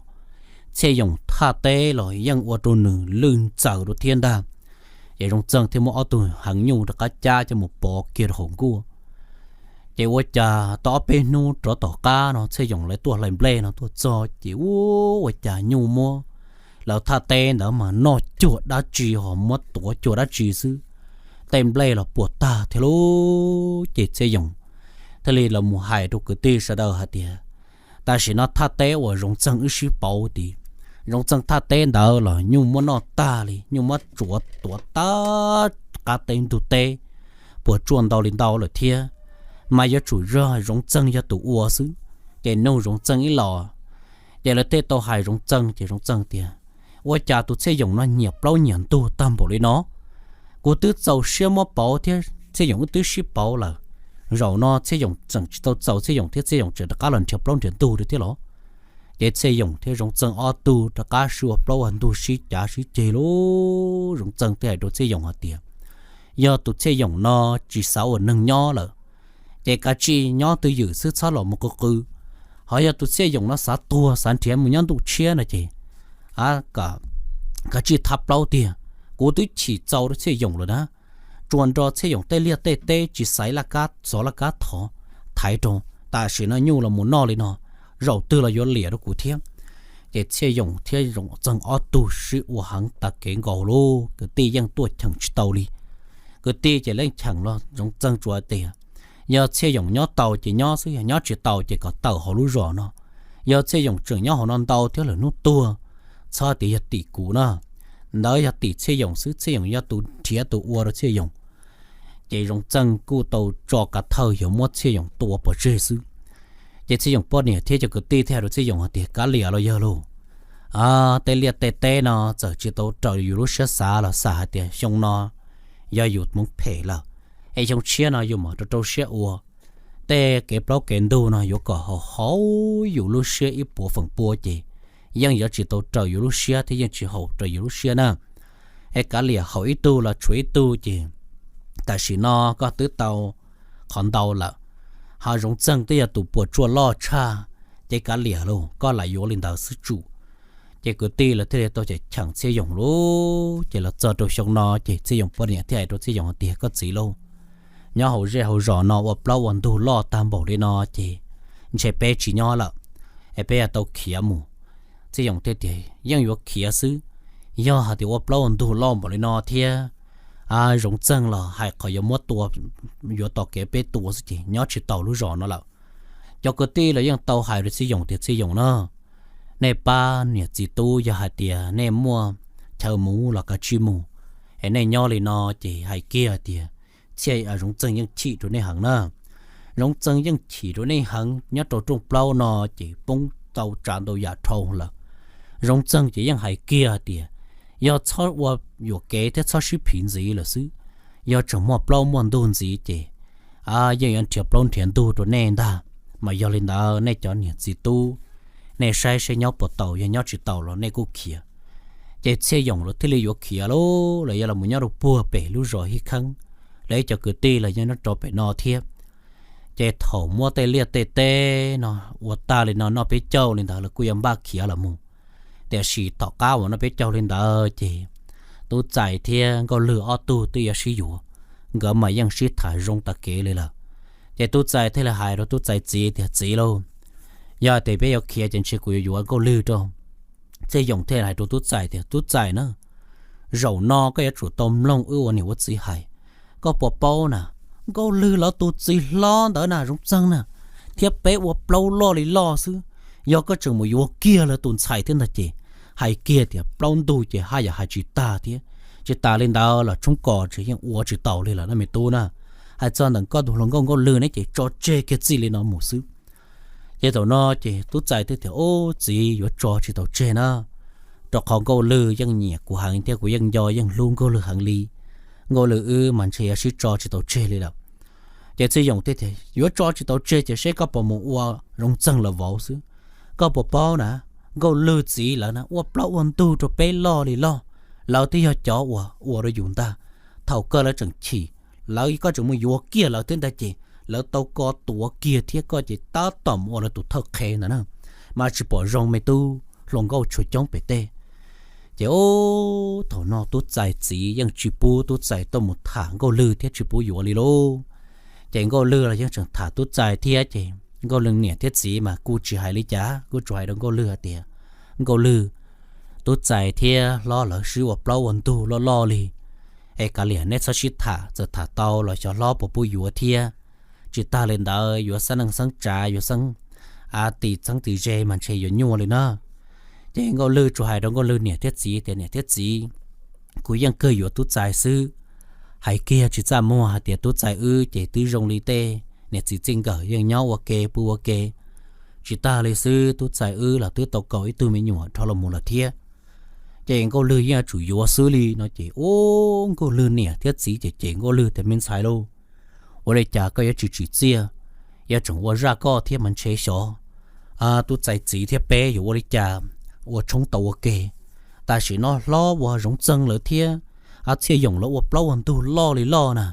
Txhiaj Yoos thaj teb los yeej ua rau nws lwj ntxaws rau thiab ntag. Ces Zoov Txeeg thiaj muab ob tug heev nyuj rov qab cab coj mus pov kiag rau hauv nkuaj. Ces ua cas tau ob peb hnub rov tom qab no Txhiaj Yoos lawv tuaj hlais nplej no tuaj txog ces ua, ua cas nyuj muab lawv thaj teb ntawd mas noj cuag dab tsi ho muab tuav cuag dab tsi xwb, tej nplej los puas tag thiab lauj. Ces Txhiaj Yoos thiaj li los mus hais rau kwv tij sawv daws hais tias tam sim no thaj teb uas Zoov Txeeg wb sib pauv tid, Zoov Txeeg thaj teb ntawd los nyuj muab noj tag li, nyuj muab tsuav tuav tag qab teb ntug teb, puas tsuaj ntau li ntau lawm thiab, mas yuav tsum yog Zoov Txeeg yog tus ua xwb. Ces nug Zoov Txeeg ib los, ces lawv thiaj tau hais Zoov Txeeg ces Zoov Txeeg tias ua cas tus Txhiaj Yoos no nyiam plaub nyiam ntug tag npaum li no? Kuv twb txaus siab muab pauv thiab Txhiaj Yoos wb twb sib pauv lawm, zaum no Txhiaj Yoos tseem tsis tau txaus Txhiaj Yoos thiab Txhiaj Yoos tseem rov qab los nrhiav plaub nrhiav ntug thiab los? Ces Txhiaj Yoos thiab Zoov Txeeg ob tug rov qab sib ua plaub ua ntug sib cav sib ceg lauj. Zoov Txeeg thiaj hais rau Txhiaj Yoos hais tias, yog tus Txhiaj Yoos no tsis xav ua neeg nyob lawm, ces kav tsij nyob twj ywm xwb txhob los mus qw qw. Ho yog tus Txhiaj Yoos no xav tuag xav nrhiav mus nyob ntuj tshiab no ces kav tsij thab plaub tiag. Kuv twb chim txaus rau Txhiaj Yoos lawm na, tsuas nrog Txhiaj Yoos tej liaj tej teb tsis xaiv laj kab xov laj kab thov thaiv rau, tam sim no nyuj los mus noj li no, zaum twg los yuav liam rau kuv thiab. Ces Txhiaj Yoos thiab Zoov Txeeg ob tug sib ua heev tag kev nkaus lauj, kwv tij yeej tuaj cheem tsis tau li. Kwv tij ces leej cheem los Zoov Txeeg tsuas tias, yog Txhiaj Yoos nyob tau ces nyob xwb, yog nyob tsis tau ces kom tawm hauv lub zos no. Yog Txhiaj Yoos tseem nyob hauv no ntau thiab lwm hnub tuag, txhob tias yog tim kuv na, ntawd yog tim Txhiaj Yoos xwb, Txhiaj Yoos yog tus nrhiav tus ua rau Txhiaj Yoos. Ces Zoov Txeeg kuj tau tso kav thawj yuav muab Txhiaj Yoos tua pov tseg xwb. Ces Txhiaj Yoos poj niam thiab cov kwv tij thiaj hais rau Txhiaj Yoos hais tias, kav liam los yawg lauj, tej liaj tej teb no txawm tsis tau raws yus lub siab xav los xam hais tias xyoo no yog yus hmoov phem lawm, es xyoo tshiab no yus mam rau rau siab ua. Tej kev plaub kev ntug no yuav kom haum haum yus lub siab ib puas feem pua ces yeej yuav tsis tau raws yus lub siab thiab yeej tsis haum raws yus lub siab na. Es kav liam, haum ib tug los tshuav ib tug ces tam sim no koj twb tau qhov ntau lawm. Ho Zoov Txeeg twb yog tus puas tsuaj loj tshaj, ces kav liam lauj, koj lam yuav li ntawd xwb tsum. Ces kwv tij lawv thiaj li tau cheem Txhiaj Yoos lauj. Ces los txog rau xyoo no ces Txhiaj Yoos poj niam thiaj hais rau Txhiaj Yoos hais tias, koj txiv lauj, nyob hauv zej hauv zos no ua plaub ua ntug loj tag npaum li no ces ntshe peb tsis nyob lawm, es peb yuav tau khiav mus. Txhiaj Yoos thiaj tias, yeej yuav khiav xwb, yog hais tias ua plaub ua ntug loj npaum li no thiab Zoov Txeeg los hais qhov yuav muab tua, yuav tos kev peb tua xwb ces nyob tsis tau lub zos no lawm. Cov kwv tij los yeej tau hais rau Txhiaj Yoos tias, Txhiaj Yoos na, nej pab niam txiv tub, yog hais tias nej muaj chaw mus los kav tsij mus, es nej nyob li no ces hais kiag tias Txhiaj, Zoov Txeeg yeej chim rau nej heev na. Zoov Txeeg yeej chim rau nej heev, nyob rau rooj plaub no ces poob tau tsav ntau yam dhau lawm. Zoov Txeeg ces yeej hais kiag tias yog txhob ua yuam kev thiab txhob sib phiv ntxiv lawm xwb. Yog tseem muaj plaub muaj ntug ntxiv ces yeej yuav nrhiav plaub nrhiav ntug rau nej ntag. Mas yog li ntawd nej cov niam txiv tub, nej saib saib nyob puas tau, yog nyob tsis tau los nej kuj khiav. Ces Txhiaj Yoos los thiaj li yuav khiav lauj, los yog los mus nyob rau puag pem lub zos Hib Kheeb, los ib cov kwv tij los yeej nyob rau pem no thiab. Ces thaum muab tej liaj tej teb no ua tag li no noj peb caug li ntawd los kuj yuav npaj khiav los mus. Tiam sis tom qab uas noj peb caug li ntawd ces Tub Txais thiab Nkauj Lwg ob tug twb yuav sib yuav, nkawd mas yeej sib tham zoo tas kev li lawm. Ces Tub Txais thiaj li hais rau Tub Txais txiv tias, txiv lauj, yog tias peb yuav khiav ces ntshe kuv yuav yuav Nkauj Lwg rau. Txhiaj Yoos thiaj hais rau Tub Txais tias, Tub Txais na, zaum no koj yuav tsum tau mloog wb ua niam ua txiv hais. Koj puas paub na, Nkauj Lwg lawv tus txiv hlob ntawd na Zoov Txeeg na, thiab peb ua plaub loj li loj xwb. Yog koj tseem mus yuav kiag lawv tus ntxhais thiab ntag ces hais kiag tias plaub ntug ces haj yam hais tsis tag thiab, tsis tas li ntawd los tshoob kos ces yeej ua tsis tau li lawm na me tub na. Hais txog ntawm koj tus hluas nkauj Nkauj Lwg ne ces tso tseg kiag txij li no mus xwb. Ces thaum no ces Tub Txais thiaj tias, ub txiv, yuav tso tsis tau tseg na, rau qhov Nkauj Lwg yeej nyiam kuv heev thiab kuv yeej nco yeej hlub Nkauj Lwg heev li. Nkauj Lwg wb mas ntshe yuav sib tso tsis tau tseg li lawm. Ces Txhiaj Yoos thiaj tias, yuav tso tsis tau tseg ces seb koj puas mus ua Zoov Txeeg lawv vauv xwb. Koj puas paub na, Nkauj Lwg txiv lawv na ua plaub ua ntug rau peb loj li loj, lawv twb yog cov uas ua rau yus ntag. Thaum kawg lawv tseem chim, lawv, koj tseem mus yuav kiag lawv thiab ntag ces lawv tau ko tuav kiag thiab koj ces tab tom mus ua lawv tus thawj qhev ntawd na, mas tsis pom zoo me tub hluas nkauj tshuav coob pem tej. Ces ub, thaum no Tub Txais txiv yeej tsis pub Tub Txais tuaj mus tham Nkauj Lwg thiab tsis pub yuav li lauj. Ces Nkauj Lwg los yeej tseem tham Tub Txais thiab ces Nkauj Lwg niam thiab txiv mas kuj tsis hais li cas, kuj tsuas hais rau Nkauj Lwg hais tias, Nkauj Lwg, Tub Txais thiab hlob lawv sib ua plaub ua ntug loj loj li, es kav liam neb txhob sib tham, txawm tham tau los xyov hlob puas pub yuav thiab. Tsis tas li ntawd yuav xeeb neej xeeb tsav, yuav xeeb, a, tis xeeb tis ze mas ntshe yuav nyuaj li na. Ces Nkauj Lwg tsuas hais rau Nkauj Lwg niam thiab txiv tias, niam thiab txiv, kuv yeej kawg yuav Tub Txais xwb. Hais kiag tsis txaj muag hais tias Tub Txais wb ces twb zoo li tej niam txiv txij nkawm yeej nyob ua ke pw ua ke. Tsis tas li xwb, Tub Txais wb los twb tau kaum ib tug me nyuam dhau los mus lawm thiab. Ces Nkauj Lwg yeej yuav tsum yuav xwb li no ces ub, Nkauj Lwg niam thiab txiv ces cem Nkauj Lwg tias, me ntxhais lauj, ua li cas koj yuav tsis tsim txiaj, yuav tseem ua zaj koj thiab mas ntshe xyov Tub Txais txiv thiab peb yuav ua li cas ua tshoob tau ua ke? Tam sim no hlob ua zoov txeeg lawm thiab, Txhiaj Yoos lawv ua plaub ua ntug loj li loj na,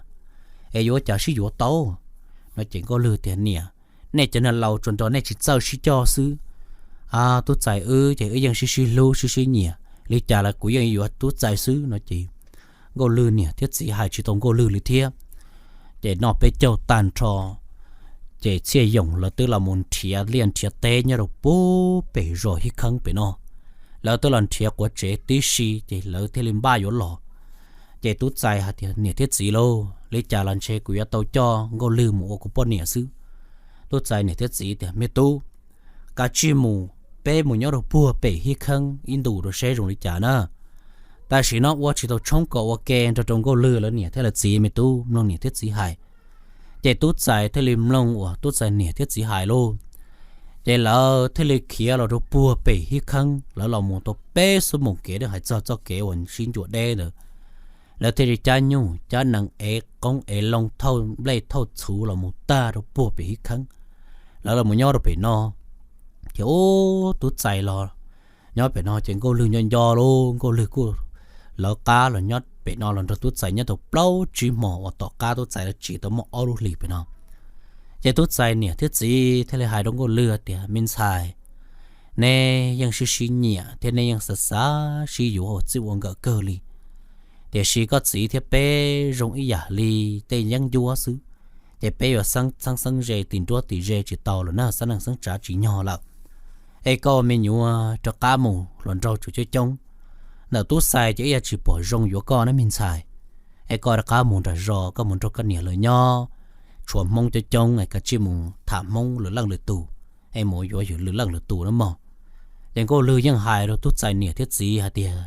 es yuav ua cas sib yuav tau? No ces Nkauj Lwg tias, Niam, nej cov neeg laus tsuas nrog nej tsis txawj sib coj xwb. Tub Txais wb ces wb yeej sib sib hlub sib sib nyiam, li cas los kuv yeej yuav Tub Txais xwb. No ces Nkauj Lwg niam thiab txiv hais tsis tau Nkauj Lwg li thiab. Ces noj peb caug tag nrho, ces Txhiaj Yoos lawv twb los mus nrhiav liaj nrhiav teb nyob rau puag pem zos Hib Kheeb pem no. Lawv twb los nrhiav quav tsev tib si ces lawv thiaj li npaj yuav los. Ces Tub Txais hais tias, Niam thiab txiv lauj, li cas los ntshe kuv yuav tau coj Nkauj Lwg mus ua kuv poj niam xwb. Tub Txais niam thiab txiv tias, Me tub, kav tsij mus, peb mus nyob rau puag pem Hib Kheeb ib ntus rau seb zoo li cas na. Tam sim no ua tsis tau tshoob kom ua ke nrog rau Nkauj Lwg lawv niam thiab lawv txiv, me tub, mloog niam thiab txiv hais. Ces Tub Txais thiaj li mloog uas Tub Txais niam thiab txiv hais lauj. Ces lawv thiaj li khiav los rau puag pem Hib Kheeb, lawv los mus tau peb xuab moos kev, hais txog txoj kev uas sib ncua deb ntawd. Lawv thiaj li cab nyuj cab nees ev qoob ev loo thauj nplej thauj txhuv los mus tag rau puag pem Hib Kheeb. Lawv los mus nyob rau pem no, ces ub, Tub Txais los nyob pem no ces Nkauj Lwg nco nco lauj, Nkauj Lwg kuj lawv qab los nyob pem no los nrog Tub Txais nyob tau plaub tsib hmo uas tom qab Tub Txais los tsis tau muaj ob lub hlis pem no. Ces Tub Txais niam thiab txiv thiaj li hais rau Nkauj Lwg tias, Me ntxhais, neb yeej sib sib nyiam thiab neb yeej xav xav sib yuav ua txij ua nkawm kawg li, tiam sis koj txiv thiab peb zoo ib yam li tej yeeb ncuab xwb, ces peb yuav xeeb txheeb xeeb ze tim nruab tim ze tsis tau lawm na, xeeb neej xeeb tsav tsis nyog lawm. Es koj ua me nyuam rov qab mus hluas nraug tsuas coob coob, ntawm Tub Xais ces ib yam tsis pom zoo yuav koj na me ntxhais. Es koj rov qab mus nram zos, koj mus nrog koj niam lawv nyob, tshuav Hmoob coob coob es kav tsij mus tham Hmoob lwm leej lwm tus, es mus yuav yus lwm leej lwm tus na mog. Ces Nkauj Lwg yeej hais rau Tub Xais niam thiab txiv hais tias,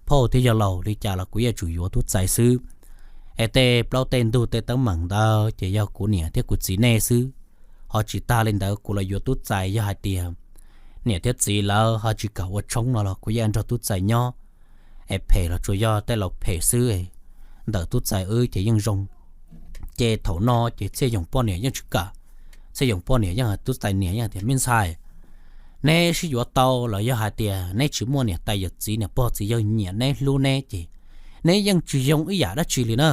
Phauj thiab yawg laus, li cas los kuv yeej tsum yuav Tub Xais xwb. Es tej plaub tej ntug tej teeb meem ntawd ces yog kuv niam thiab kuv txiv nej xwb. Ho tsis tas li ntawd kuv los yuav Tub Xais, yog hais tias niam thiab txiv lawv ho tsis kam ua tshoob no los kuv yeej nrog Tub Xais nyob, es phem los tsuas yog tej laus phem xwb. Ntawm Tub Xais wb ces yeej zoo. Ces thaum no ces Txhiaj Yoos poj niam yeej tsis kam. Txhiaj Yoos poj niam yeej, Tub Xais niam yeej tias, Me ntxhais, neb sib yuav tau los yog hais tias neb tsis muaj niam tais yawm txiv niam pog txiv yawg nyiam neb hlub neb ces neb yeej tsis zoo ib yam dab tsi li na.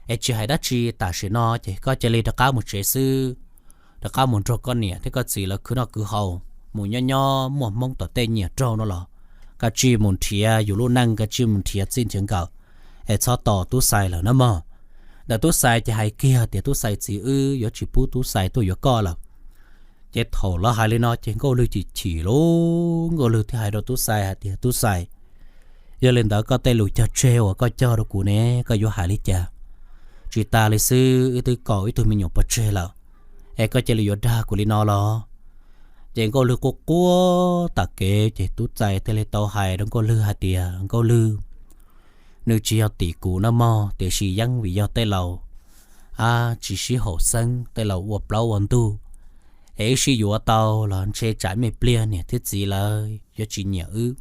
Es tsis hais dab tsi, tam sim no ces koj cia li rov qab mus tsev xwb, rov qab mus nrog koj niam thiab koj txiv lawv khwv noj khwv haus, mus nyob nyob muaj Hmoob tom tej nyiam raug no los kav tsij mus nrhiav yus lub neej, kav tsij mus nrhiav txij nrhiav nkawm, es txhob tos Tub Xais lawm na mog. Ntawm Tub Xais ces hais kiag tias Tub Xais txiv wb yuav tsis pub Tub Xais tuaj yuav koj lawm. Ces thaum lawv hais li no ces Nkauj Lwg chim chim lauj, Nkauj Lwg thiaj hais rau Tub Xais hais tias, Tub Xais, yog li ntawd koj tej lus cog tseg uas koj cog rau kuv ne, koj yuav hais li cas? Tsis tas li xwb, wb twb kaum ib tug me nyuam pov tseg lawm, es koj cia li yuav dag kuv li no los? Ces Nkauj Lwg quaj quaj tas kev ces Tub Xais thiaj li tau hais rau Nkauj Lwg hais tias, Nkauj Lwg, nws tsis yog tim kuv na mog, tiam sis yeej vim yog tej laus tsis sib haum xeeb, tej laus ua plaub ua ntug, es wb sib yuav tau los ntshe tsam me pliag niam thiab txiv lawv yuav tsis nyiam wb,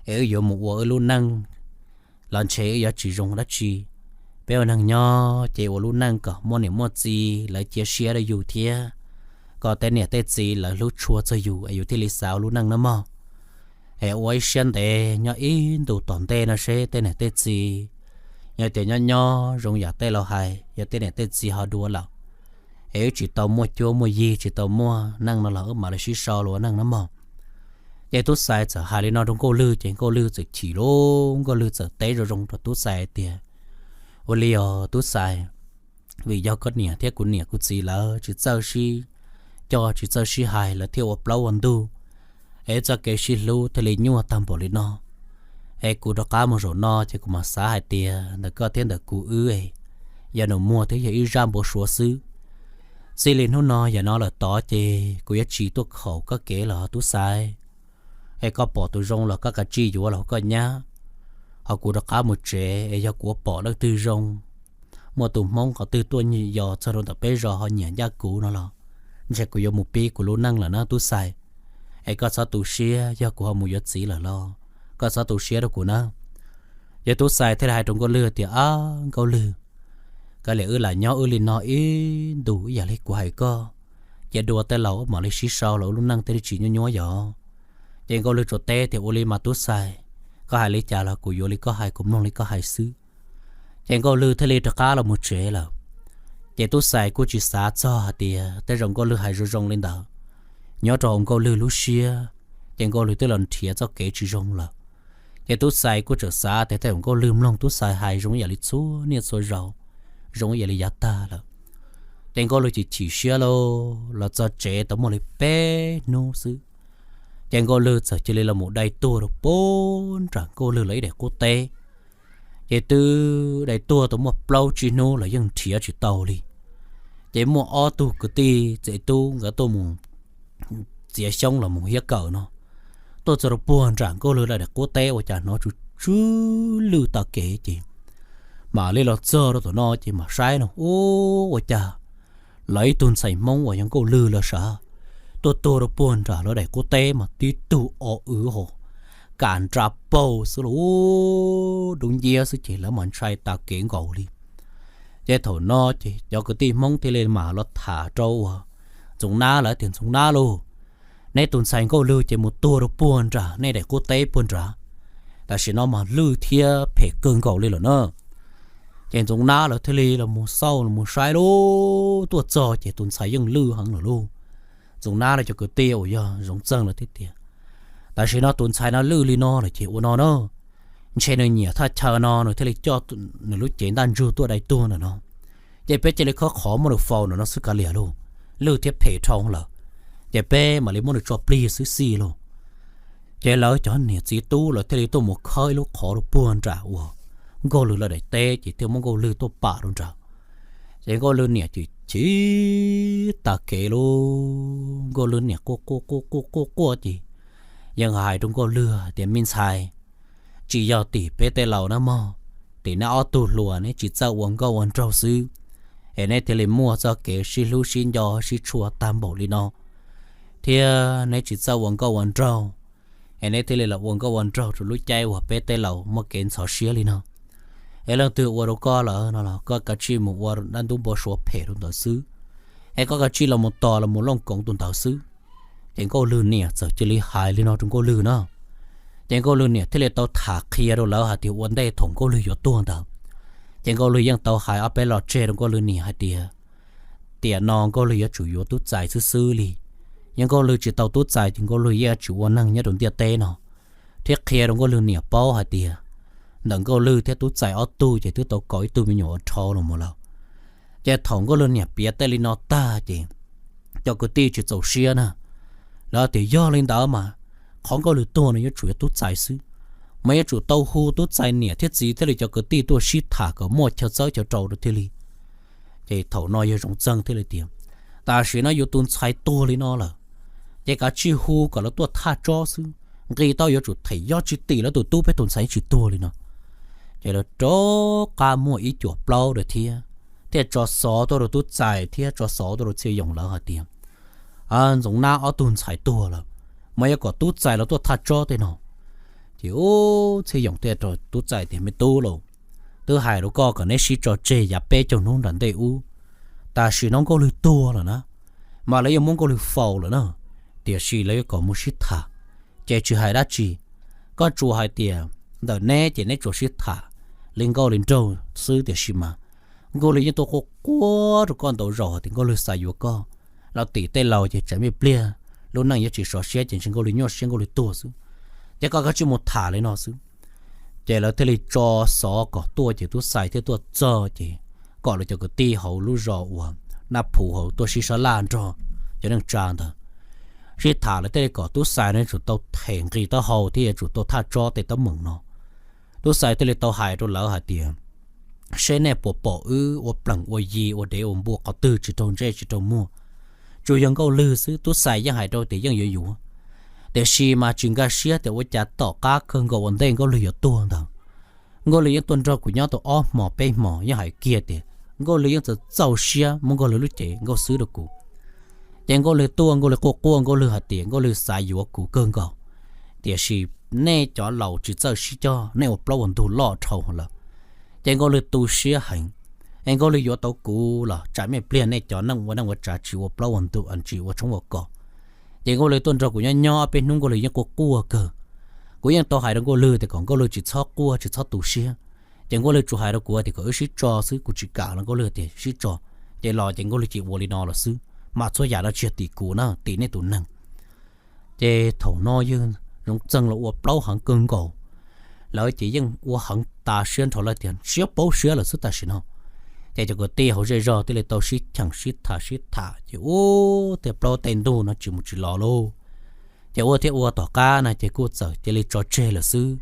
es wb yuav mus ua wb lub neej los ntshe wb yuav tsis zoo dab tsi. Peb ua neeg nyob ces ua lub neej kom muaj niam muaj txiv lawv cia siab rau yus thiab kom tej niam tej txiv lawv hlub tshua txog yus es yus thiaj li xav ua lub neej no mog. Es ua ib siab ntev nyob ib ntus tom ntej no seb tej niam tej txiv, yog tias nyob nyob zoo yam tej laus hais, yog tej niam tej txiv ho dua lawm, es wb tsis tau muaj cuab muaj yig, tsis tau muaj neej no los wb mam li sib sau los ua neej no mog. Ces Tub Xais txawm hais li no rau Nkauj Lwg ces Nkauj Lwg txawm chim lauj, Nkauj Lwg txawm teb zoo zoo rau Tub Xais tias, Ua li os Tub Xais, vim yog koj niam thiab kuv niam kuv txiv lawv tsis txawj sib coj tsis txawj sib hais lawv thiaj ua plaub ua ntug, es txoj kev sib hlub thiaj li nyuaj tag npaum li no. Es kuv rov qab mus zaum no ces kuv mam xav hais tias ntawm koj thiab ntawm kuv wb, yog nus muag thiab yog ib zaj npau suav xwb. Txij li hnub no yam no lawm tod ces kuv yuav tsis tuaj khaum koj kev lawm Tub Xais. Es koj pom tus zoo los koj kav tsij yuav los koj nyab, ho kuv rov qab mus tsev es yog kuv pom leej twg zoo, muaj tus Hmoob qhov twg tuaj yos txog rau ntawm peb zos ho nyiam ncaj kuv no los ntshe kuv yuav mus pib kuv lub neej lawm na Tub Xais. Es koj txhob tu siab, yog kuv ho mus yuav txiv lawm los koj txhob tu siab rau kuv na. Ces Tub Xais thiaj li hais rau Nkauj Lwg tias, Ab Nkauj Lwg, kav liam wb lam nyob wb li no ib ntus ib yam li kuv hais koj, cia dua tej laus mam li sib sau los ua lub neej thiaj li tsis nyuaj nyuaj yog. Ces Nkauj Lwg tsuas teb tias, Ua li mas tub xais, koj hais li cas los kuv yuav li koj hais, kuv mloog li koj hais xwb. Ces Nkauj Lwg thiaj li rov qab los mus tsev lawm. Ces tub xais kuj tsis xav txog hais tias tej zaum Nkauj Lwg hais zoo zoo li ntawd nyob rau hauv Nkauj Lwg lub siab, ces Nkauj Lwg twb los nrhiav txoj kev tsis zoo lawm. Ces tub xais kuj tseem xav tias tej zaum Nkauj Lwg mloog tub xais hais zoo ib yam li txhua niaj txhua zaus, zoo ib yam li yav tag lawm. Ces Nkauj Lwg chim chim siab lauj, los txog tsev tau muaj li peb hnub xwb, ces Nkauj Lwg txawm cia li los mus dai tuag rau puag nram Nkauj Lwg lawv ib daim qub teb. Ces twb dai tuag tau muaj plaub tsib hnub los yeej nrhiav tsis tau li. Ces muaj ob tug kwv tij txiv tub nkawd tuaj mus txiav xyoob los mus hiab kawm no, tuaj txog rau puag nram Nkauj Lwg lawv daim qub teb ua cas hnov tsw tsw lwj tag kev ces mam li los txog rau tom no ces mam saib no, ua cas lawv ib tug ntxhais Hmoob uas yog Nkauj Lwg lawv sav tuaj tuag rau puag nram lawv daim qub teb mas tib tug o wv hos kam nra paug xwb los dub nciab xwb ces lawv mas ntshai tag kev nkaus li. Ces thaum no ces cov kwv tij Hmoob thiaj li mam los tham rau uas Ntxoov Nab lawv tias, Ntxoov Nab lauj, neb tus ntxhais Nkauj Lwg ces mus tuag rau puag nram nej daim qub teb puag nrad, tam sim no mas lwj thiab phem kawg nkaus li lawm na. Ces Ntxoov Nab lawv thiaj li los mus xauj los mus saib lauj, tuaj txog ces tus ntxhais yeej lwj heev lawm lauj. Ntxoov Nab lawv cov kwv tij uas yog Zoov Txeeg lawv thiaj tias, Tam sim no tus ntxhais no lwj li no lawm ces ua no na, ntshe nws nyiam thaj chaw no nws thiaj li coj nws lub cev ntaj ntsug tuaj dai tuag ntawm no. Ces peb cia li khawb qhov muab nws faus ntawm no xwb kav liam lauj, lwj thiab phem dhau lawm. Ces peb mam li muab nws tso plig xwb xij lauj. Ces lawv cov niam txiv tub lawv thiaj li tuaj mus khawb ib lub qhov rau puag nram uas Nkauj Lwg lawv daim teb ces thiaj muab Nkauj Lwg tuaj pam rau nrad. Ces Nkauj Lwg niam chim chim tag kev lauj, Nkauj Lwg niam quaj quaj quaj quaj quaj quaj ces yeej hais rau Nkauj Lwg tias, Me ntxhais, tsis yog tim peb tej laus na mog, tim neb ob tug hluas neb tsis txawj ua nkauj ua nraug xwb, es neb thiaj li muaj txoj kev sib hlub sib nco sib tshua tag npaum li no, thiab neb tsis txawj ua nkauj ua nraug, es neb thiaj li los ua nkauj ua nraug rau lub caij uas peb tej laus muaj kev ntxhov siab li no. Es leej twg ua rau koj lawm no los koj kav tsij mus ua dab ntub npau suav phem rau ntawd xwb, es koj kav tsij los mus tos los mus looj koov tus ntawd xwb. Ces Nkauj Lwg niam txawm cia li hais li no rau Nkauj Lwg na. Ces Nkauj Lwg niam thiaj li tau tham qhia rau lawv hais tias ua ntej thaum Nkauj Lwg yuav tuag ntawd, ces Nkauj Lwg yeej tau hais ob peb lo tseg rau Nkauj Lwg niam hais tias, tiam no Nkauj Lwg yuav tsum yuav tub txais xwb xwb li. Yog Nkauj Lwg tsis tau tub txais ces Nkauj Lwg yeej tsis ua neeg nyob rau ntiaj teb no, thiab qhia rau Nkauj Lwg niam paub hais tias ntawm Nkauj Lwg thiab tub txais ob tug ces twb tau kom ib tug me nyuam ua dhau los mus lawm. Ces thaum Nkauj Lwg niam piav tej li no tag ces cov kwv tij tsis txaus siab na, lawv tias yog li ntawd mas qhov Nkauj Lwg tuag no yuav tsum yog tub txais xwb, mas yuav tsum tau hu tub txais niam thiab txiv thiab li cov kwv tij tuaj sib tham kom muaj chaw txawb chaw rau rau thiaj li. Ces thaum no yawg Zoov Txeeg thiaj li tias, tam sim no yus tus ntxhais tuag li no lawm, ces kav tsij hu kom lawv tuaj thaj tsob xwb, nqi tau yuav tsum them yob tsis tim lawv tus tub peb tus ntxhais tsis tuag li no. Ces lawv rov qab muaj ib cuam plaub rau thiab, thiaj tso xov tuaj rau tub txais thiab tso xov tuaj rau Txhiaj Yoos lawv hais tias, Ntxoov Nab ob tug ntxhais tuag lawm, mas yuav kom tub txais los tuaj thaj tsob tej no. Ces ub, Txhiaj Yoos thiaj rau tub txais tias, Me tub lauj, twb hais rau koj kom neb sib tso tseg yav peb caug hnub nram ntej ub, tam sim no Nkauj Lwg tuag lawm na, mas lawv yuav muab Nkauj Lwg faus lawm na, tiam sis lawv yuav kom mus sib tham, ces tsis hais dab tsi. Koj tsuas hais tias ntawm neb ces neb tsuas sib tham li nkauj li nraug xwb, tiam sis mas Nkauj Lwg yeej tuaj quaj quaj rau koj ntau zaus hais tias Nkauj Lwg xav yuav koj, los tim tej laus ces tsam me pliag lub neej yuav tsis sov siab ces ntshe Nkauj Lwg nyuaj siab Nkauj Lwg tuag xwb. Ces koj kav tsij mus tham li no xwb. Ces lawv thiaj li tso xov kom tuaj ces tub txais thiaj tuaj txog ces kom lawv cov kwv tij hauv lub zos uas Nab Phuv hauv tuaj sib sab laj nrog cov neej tsa ntawd sib tham. Lawv thiaj li kom tub txais no yuav tsum tau them nqi taub hau thiab yuav tsum tau thaj tsob tej teeb meem no. Tub txais thiaj li tau hais rau lawv hais tias, Seb nej puas pom wb ua plees ua yi ua dev ua npua qhov twg tsis raug ntsej tsis raug muag? Tsuas yog Nkauj Lwg xwb, tub txais yeej hais rau tias yeej yuav yuav, tiam sis mas tsis nkag siab tias ua cas tom qab kawg nkaus ua ntej Nkauj Lwg yuav tuag ntawd, Nkauj Lwg yeej tuaj nrog kuv nyob tau ob hmos peb hmos yeej hais kiag tias Nkauj Lwg yeej txawm txaus siab muab Nkauj Lwg lub cev nkauj xwb rau kuv. Ces Nkauj Lwg tuaj, Nkauj Lwg quaj quaj, Nkauj Lwg hais tias Nkauj Lwg xav yuav kuv kawg nkaus, tiam sis nej cov laus tsis txawj sib coj, nej ua plaub ua ntug loj dhau lawm. Ces Nkauj Lwg tu siab heev, Es Nkauj Lwg yuav tau kuv los tsam ib pliag nej cov neej ua neej ua tsav tsis ua plaub ua ntug, tsis ua tshoob ua kos. Ces Nkauj Lwg tuaj nrog kuv nyob nyob peb hnub Nkauj Lwg yeej quaj quaj kawg. Kuv yeej tau hais rau Nkauj Lwg tias kom Nkauj Lwg tsis txhob quaj tsis txhob tu siab. Ces Nkauj Lwg tsuas hais rau kuv tias kom wb sib tso xwb, kuv tsis kam los Nkauj Lwg tias sib tso. Ces los ces Nkauj Lwg cia li ua li no los xwb, mas txhua yam no tsis yog tim kuv na, tim nej tus neeg. Ces thaum no yog Zoov Txeeg los ua plaub heev kawg nkaus, lawv ces yeej ua heev tas siab nrho lawm tias siab paub siab lawm xwb tam sim no. Ces cov kwv tij hauv zej zog thiaj li tau sib cheem sib tham sib tham ces ua tej plaub tej ntug no tsis mus tsis los lauj. Ces ua thiab ua tom qab no ces kuj txawm cia li tso tseg lawm xwb,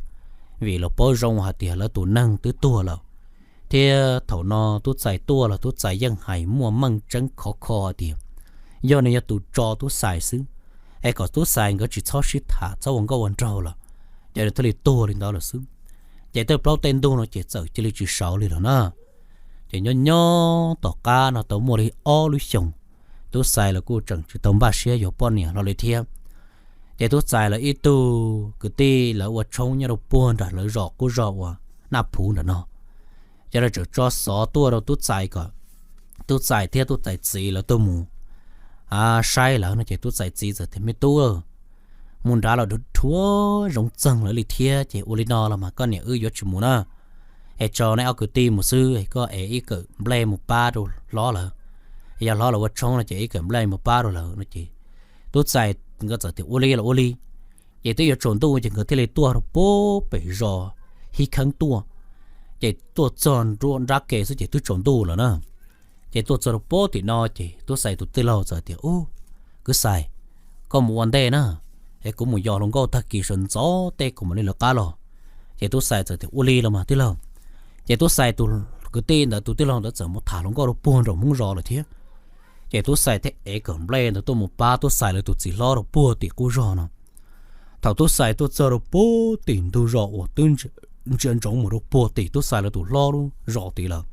vim los paub zoo hais tias lawv tus neeg twb tuag lawm. Thiab thaum no Tub Txais tuaj los Tub Txais yeej hais muaj meej tseeb khov kho tias yog nws yog tus tso Tub Xais xwb, es kom Tub Xais nkawd tsis txhob sib tham txhob ua nkauj ua nraug lawm, ces nws thiaj li tuag li ntawd lawm xwb. Ces tej plaub tej ntug no ces txawm cia li tsis sawv li lawm na. Ces nyob nyob tom qab no tau muaj li ob lub xyoos, Tub Xais los kuj tseem tsis tau npaj siab yuav poj niam hlo li thiab. Ces Tub Xais lawv ib tug kwv tij lawv ua tshoob nyob rau puag nram lawv zos qub zog uas Naj Phuv nram no, ces lawv tseem tso xov tuaj rau Tub Xais kom Tub Xais thiab Tub Xais txiv lawv tuaj mus saib lawv no. Ces Tub Xais txiv txawm tias, Me tub, mus nrad los dhuav Zoov Txeeg lawv li thiab, ces ua li no los mas koj niam wb yuav tsis mus na. Es tso nej ob kwv tij mus xwb, koj es ib kawm nplej mus pab rau hlob lawv. Yog hlob lawv ua tshoob no ces ib kawm nplej mus pab rau lawv no ces Tub Xais nkawd txawm tias ua li los ua li. Ces twb yuav tsaus ntuj ces nkawd thiaj li tuaj rau puag pem zos Hib Kheeb tuaj. Ces tuaj txog nruab nrab ke xwb ces twb tsaus ntuj lawm na. Ces tuaj txog rau puag tim no ces Tub Xais tus tij laug txawm tias, Ub, kwv Xais, koj mus ua ntej na, es kuv mus yos hluas nkauj tag kis sawv ntxov tej kuv mam li lawv qab los. Ces Tub Xais txawm tias, Ua li los mas tij laug. Ces Tub Xais tus kwv tij ntawd tus tij laug ntawd txawm mus tham hluas nkauj rau puag nraum Hmoob zos lawm thiab. Ces Tub Xais thiaj ev kawm nplej ntawd tuaj mus pab Tub Xais lawv tus txiv hlob rau puag tim qub zog no. Thaum Tub Xais tuaj txog rau puag tim ntug zos uas twb ntsia ntsoov mus rau puag tim Tub Xais lawv tus hlob lub zos tid lawm,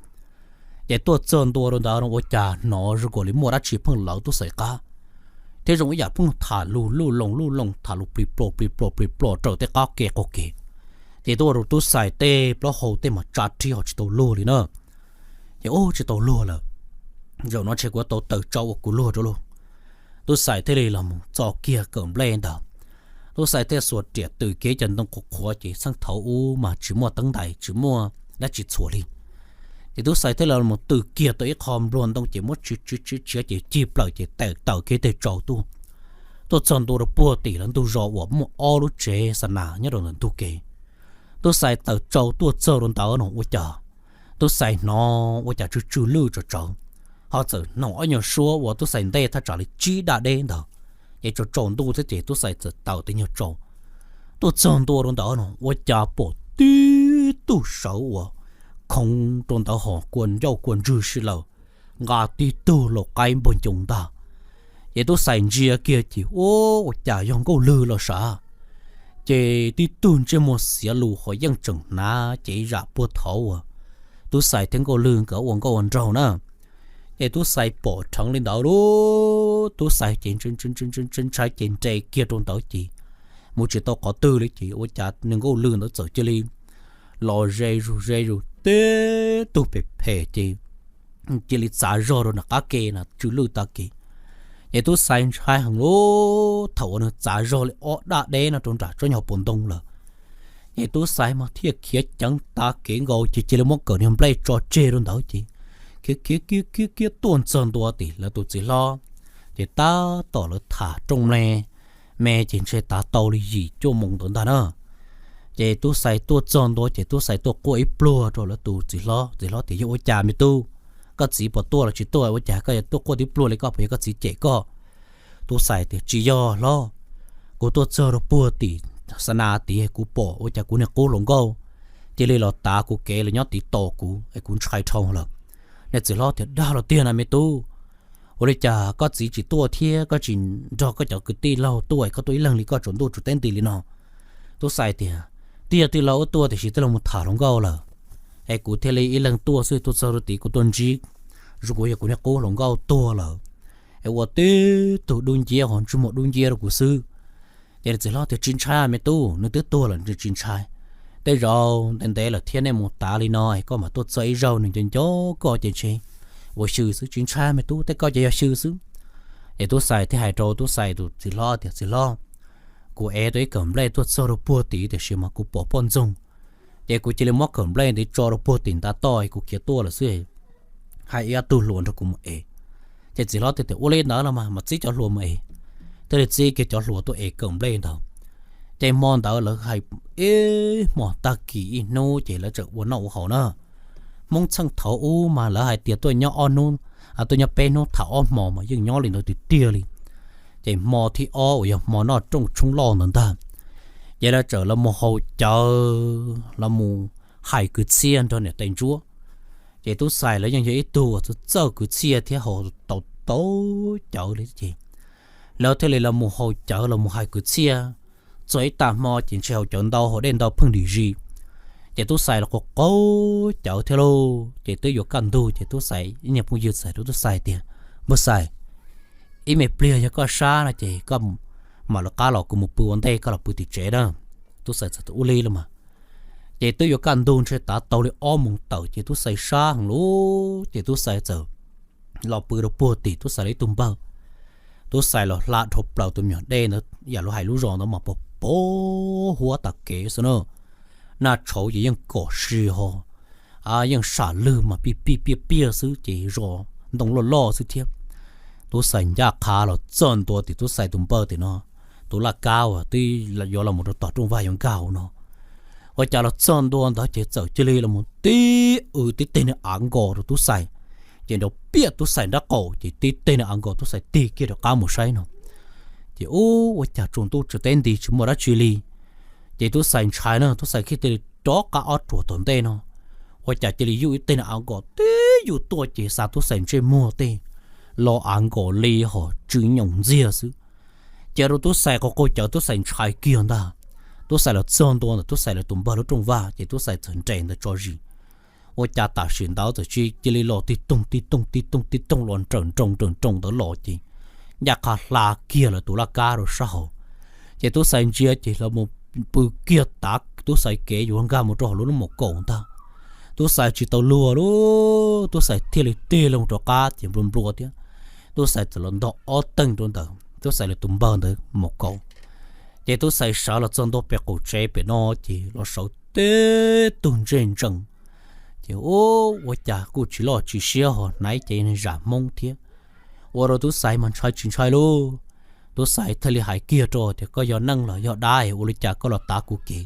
ces tuaj txog ntua rau ntawd no ua cas hnov zoo nkaus li muaj dab tsi pheej lawv Tub Xais qab, thiab zoo ib yam pheej tham lus luj loo luj loo, tham lus plig plom plig plom plig plom raws tej qab ke qaug kev. Ces tuaj ua rau Tub Xais tej plaub hau tej mas tsa rhiab ho tsis tau luag li na. Ces ub, tsis tau luag lawm, zaum no ntshe kuv yuav tau taws tsau ua kuv luag rau lauj. Tub Xais thiaj li los mus txo kiag kawm nplej ntawd. Tub Xais thiaj xuas riam tws kiag cov ntoo qhuav qhuav ces txheej thaum ub mas tsis muaj teeb ntais tsis muaj dab tsi txhuam li. Ces Tub Xais thiaj li los mus tws kiag tau ib qho nplua ntoo ces muab tshiav tshiav tshiav ces cig plaws ces tawm tawm kiag tej tsau tuaj. Tuaj txog ntua rau puag tim lawv ntug zos uas muaj ob lub tsev xa nas nyob rau ntawm ntug kev. Tub Xais taws tsau tuaj txog rau ntawd no ua cas Tub Xais hnov ua cas tsw tsw lwj tsawv tsawv, ho txawm hnov ob nyuag suab uas Tub Xais ntej thaj tsam li tsib daj deb ntawd, ces tsaus tsaus ntuj thiab ces Tub Xais txawm taws tej nyuag tsau. Tuaj txog ntua rau ntawd no ua cas pom tib tug sawv uas khoov rau ntawd ho kua ncauj kua ntswg si lawm, nqa tib tug laus qaib npog ncoo ntag. Ces Tub Xais ntsia kiag ces ua, ua cas yog Nkauj Lwg los sav. Ces tib tug ntsej muag xiav lus ho yeej tseem hnav cev zam puag thaud uas Tub Xais thiab Nkauj Lwg nkawd ua nkauj ua nraug na. Ces Tub Xais pom rheev li ntawd lauj, Tub Xais ces ntshai ntshai ces nres kiag rau ntawd ces mus tsis tau qhov twg li ces ua cas nws Nkauj Lwg ntawd txawm cia li los ze zus ze zus tib tug phem phem ces cia li txav zog rau nram qab ke na tsw lwj tag kev. Ces Tub Xais ntshai heev lauj, thaum uas nws txav zog li ob daj deb no rau nram tsob nyuag puas ntoo lawm. Ces Tub Xais mas thiaj khiav ceev tag kev nkaus ces cia li muab kawm niag nplej tso tseg rau ntawd ces khiav khiav khiav khiav khiav tuaj txog ntua tim lawv tus txiv hlob. Ces tab tom lawv tham rooj me me ces ntshe tav tau li yim cuaj moos ntawd ntag na. Ces Tub Xais tuaj txog ntua ces Tub Xais tuaj quaj ib pluag rau lawv tus txiv hlob. Txiv hlob tias, Yog ua cas me tub, koj txiv puas tuaj los tsis tuaj, ua cas koj yuav tuaj quaj tib pluag li, koj puas yog koj txiv cem koj? Tub Xais tias, Tsis yog hlob, kuv tuaj txog rau puag tim xa nas tid kuv pom ua cas kuv niag qub hluas nkauj cia li los tav kuv kev los nyob tid tos kuv es kuv ntshai dhau lawm. Niag txiv hlob tias, Dag los tiag na me tub, ua li cas koj txiv tsis tuaj thiab koj tsis nrog koj cov kwv tij laug tuaj, koj tuaj ib leeg li koj tsaus ntuj tsaus teb nti li no? Tub Xais tias, Twb yog tij laug wb tuaj tiam sis tij laug mus tham hluas nkauj lawm, es kuv thiaj li ib leeg tuaj xwb, tuaj txog rau tid kuv tuaj ntsib zoo kuv yog kuv niag qub hluas nkauj tuag lawm, es ua tib tug dub nciab ho ntsej muag dub nciab rau kuv xwb. Ces niag txiv hlob tias, Tsis ntshai me tub, nws twb tuag lawm nws tsis ntshai. tej zaum ntev ntev lawm thiab nej mus tav li no es koj mam tuaj txog ib zaug nws nco nco koj ces ntshe ua xyw xwb, tsis ntshai me tub, tej koj ces yog xyw xwb. Ces tub Xais thiaj hais rau tub Xais tus txiv hlob tias, Txiv hlob, kuv ev tau ib kawm nplej tuaj txog rau puag tim tiam sis mas kuv pom poj ntxoog, ces kuv cia li muab kawm nplej ntawd tso rau puag tim ntav toj kuv khiav tuaj lawm xwb. Hais ib ob tug hluas nrog kuv mus ev. Ces txiv hlob thiaj tias, Ua li ntawd los mas mam txib cov hluas mus ev. Thiaj li txib kiag cov hluas tuaj ev kawm nplej ntawd. Ces hmo ntawd lawv hais ib hmos tag kis ib hnub ces lawv txawm ua noj ua haus na. Hmoob txheej thaum ub mas lawv hais tias tuaj nyob ob hnub, tuaj nyob peb hnub tham ob hmos mas yeej nyob li ntawd tiag tiag li. Ces hmo thib ob uas yog hmo noj rooj tshoob loj ntawd ntag, ces lawv txawm los mus haus cawv, los mus hais kwv txhiaj nrog niam tais ntsuab. Ces tub Xais lawv yeej yog ib tug txawj txawj kwv txhiaj thiab haus tau tau cawv li ces lawv thiaj li los mus haus cawv los mus hais kwv txhiaj. Txog ib tag hmo ces ntshe haus cawv ntau haus dej ntau pheej dim zis, ces tub Xais los qaug qaug cawv thiab lauj. Ces twb yuav kaj ntug ces tub Xais ib niag phooj ywg txawm hais rau tub Xais tias, Npawg Xais, ib me pliag yog koj sab no ces koj mam lawv qab los, kuv mus pw ua ntej, koj los pw tim tsev na. Tub Xais txawm tias, Ua li los mas. Ces twb yuav kaj ntug ntshe tav tau li ob moos tawm ces tub Xais sab heev lauj, ces tub Xais txawm los pw rau puag tim tub Xais lawv ib tug npawg. Tub Xais los hla dhau plaws tus me nyuam dej ntawd, yam luag hais lub zos ntawd mas pos pos huab tas kev xwb na. Naj tshauv ces yeej kom si ho, yeej sam lwg mas pij pij piaj piaj xwb ces zos ntoo loj loj xwb thiab. Tub Xais ncaj qha los txog ntua tim tub Xais tus npawg tim no, tus laj kab uas twb yuav los mus rau tom rooj vag yuav nkag hauv no. Ua cas los txog ntua ntawd ces txawm cia li los mus tib w tib teg niag av nkos rau tub Xais, ces nrov piaj tub Xais nrab qaum ces tib teg niag av nkos tub Xais tig kiag rov qab mus saib no. Ces ub, ua cas tsaus ntuj tsaus teb nti tsis muaj dab tsi li. Ces tub Xais ntshai na, tub Xais thiaj li rov qab ob ruam tom ntej no. Ua cas cia li yuj ib teg niag av nkos tib yuj tuaj ces xa tub Xais ntsej muag tej lo av nkos li ho tsw nyoos ntxiag xwb. Ces rau tub Xais qaug qaug cawv, tub Xais ntshai kiag ntag. Tub Xais los txog ntua ntawm tub Xais lawv tus npawg lub rooj vag ces tub Xais txawm nres ntawd tso zis. Ua cas tam sim ntawd txawm cia li los tig toog tig toog tig toog tig toog los nrawm nroos nrawm nroos ntawd los ces ncaj qha hla kiag lawv tus laj kab rau sab hauv. Ces tub Xais ntsia ces los mus pw kiag tav tub Xais kev yuav nkag mus rau hauv lub lub maum kaum ntag. Tub Xais tsis tau luag lauj, tub Xais thiaj li tig loo rov qab ces nplua nplua thiab. Tub Xais txawm los ntog ob teeg rau ntawm tub Xais lawv tus npawg ntawd maum kaum. Ces tub Xais sawv los txog ntua pem qaum tsev pem no ces los sawv tib tug ntsej ntsees. Ces ub, ua cas kuj tsis loj tsis siab ho hnav cev zam Hmoob thiab, ua rau tub Xais mas ntshai tsis ntshai lauj. Tub Xais thiaj li hais kiag rau tias, Koj yog neeg los yog dab es ua li cas koj los tav kuv kev?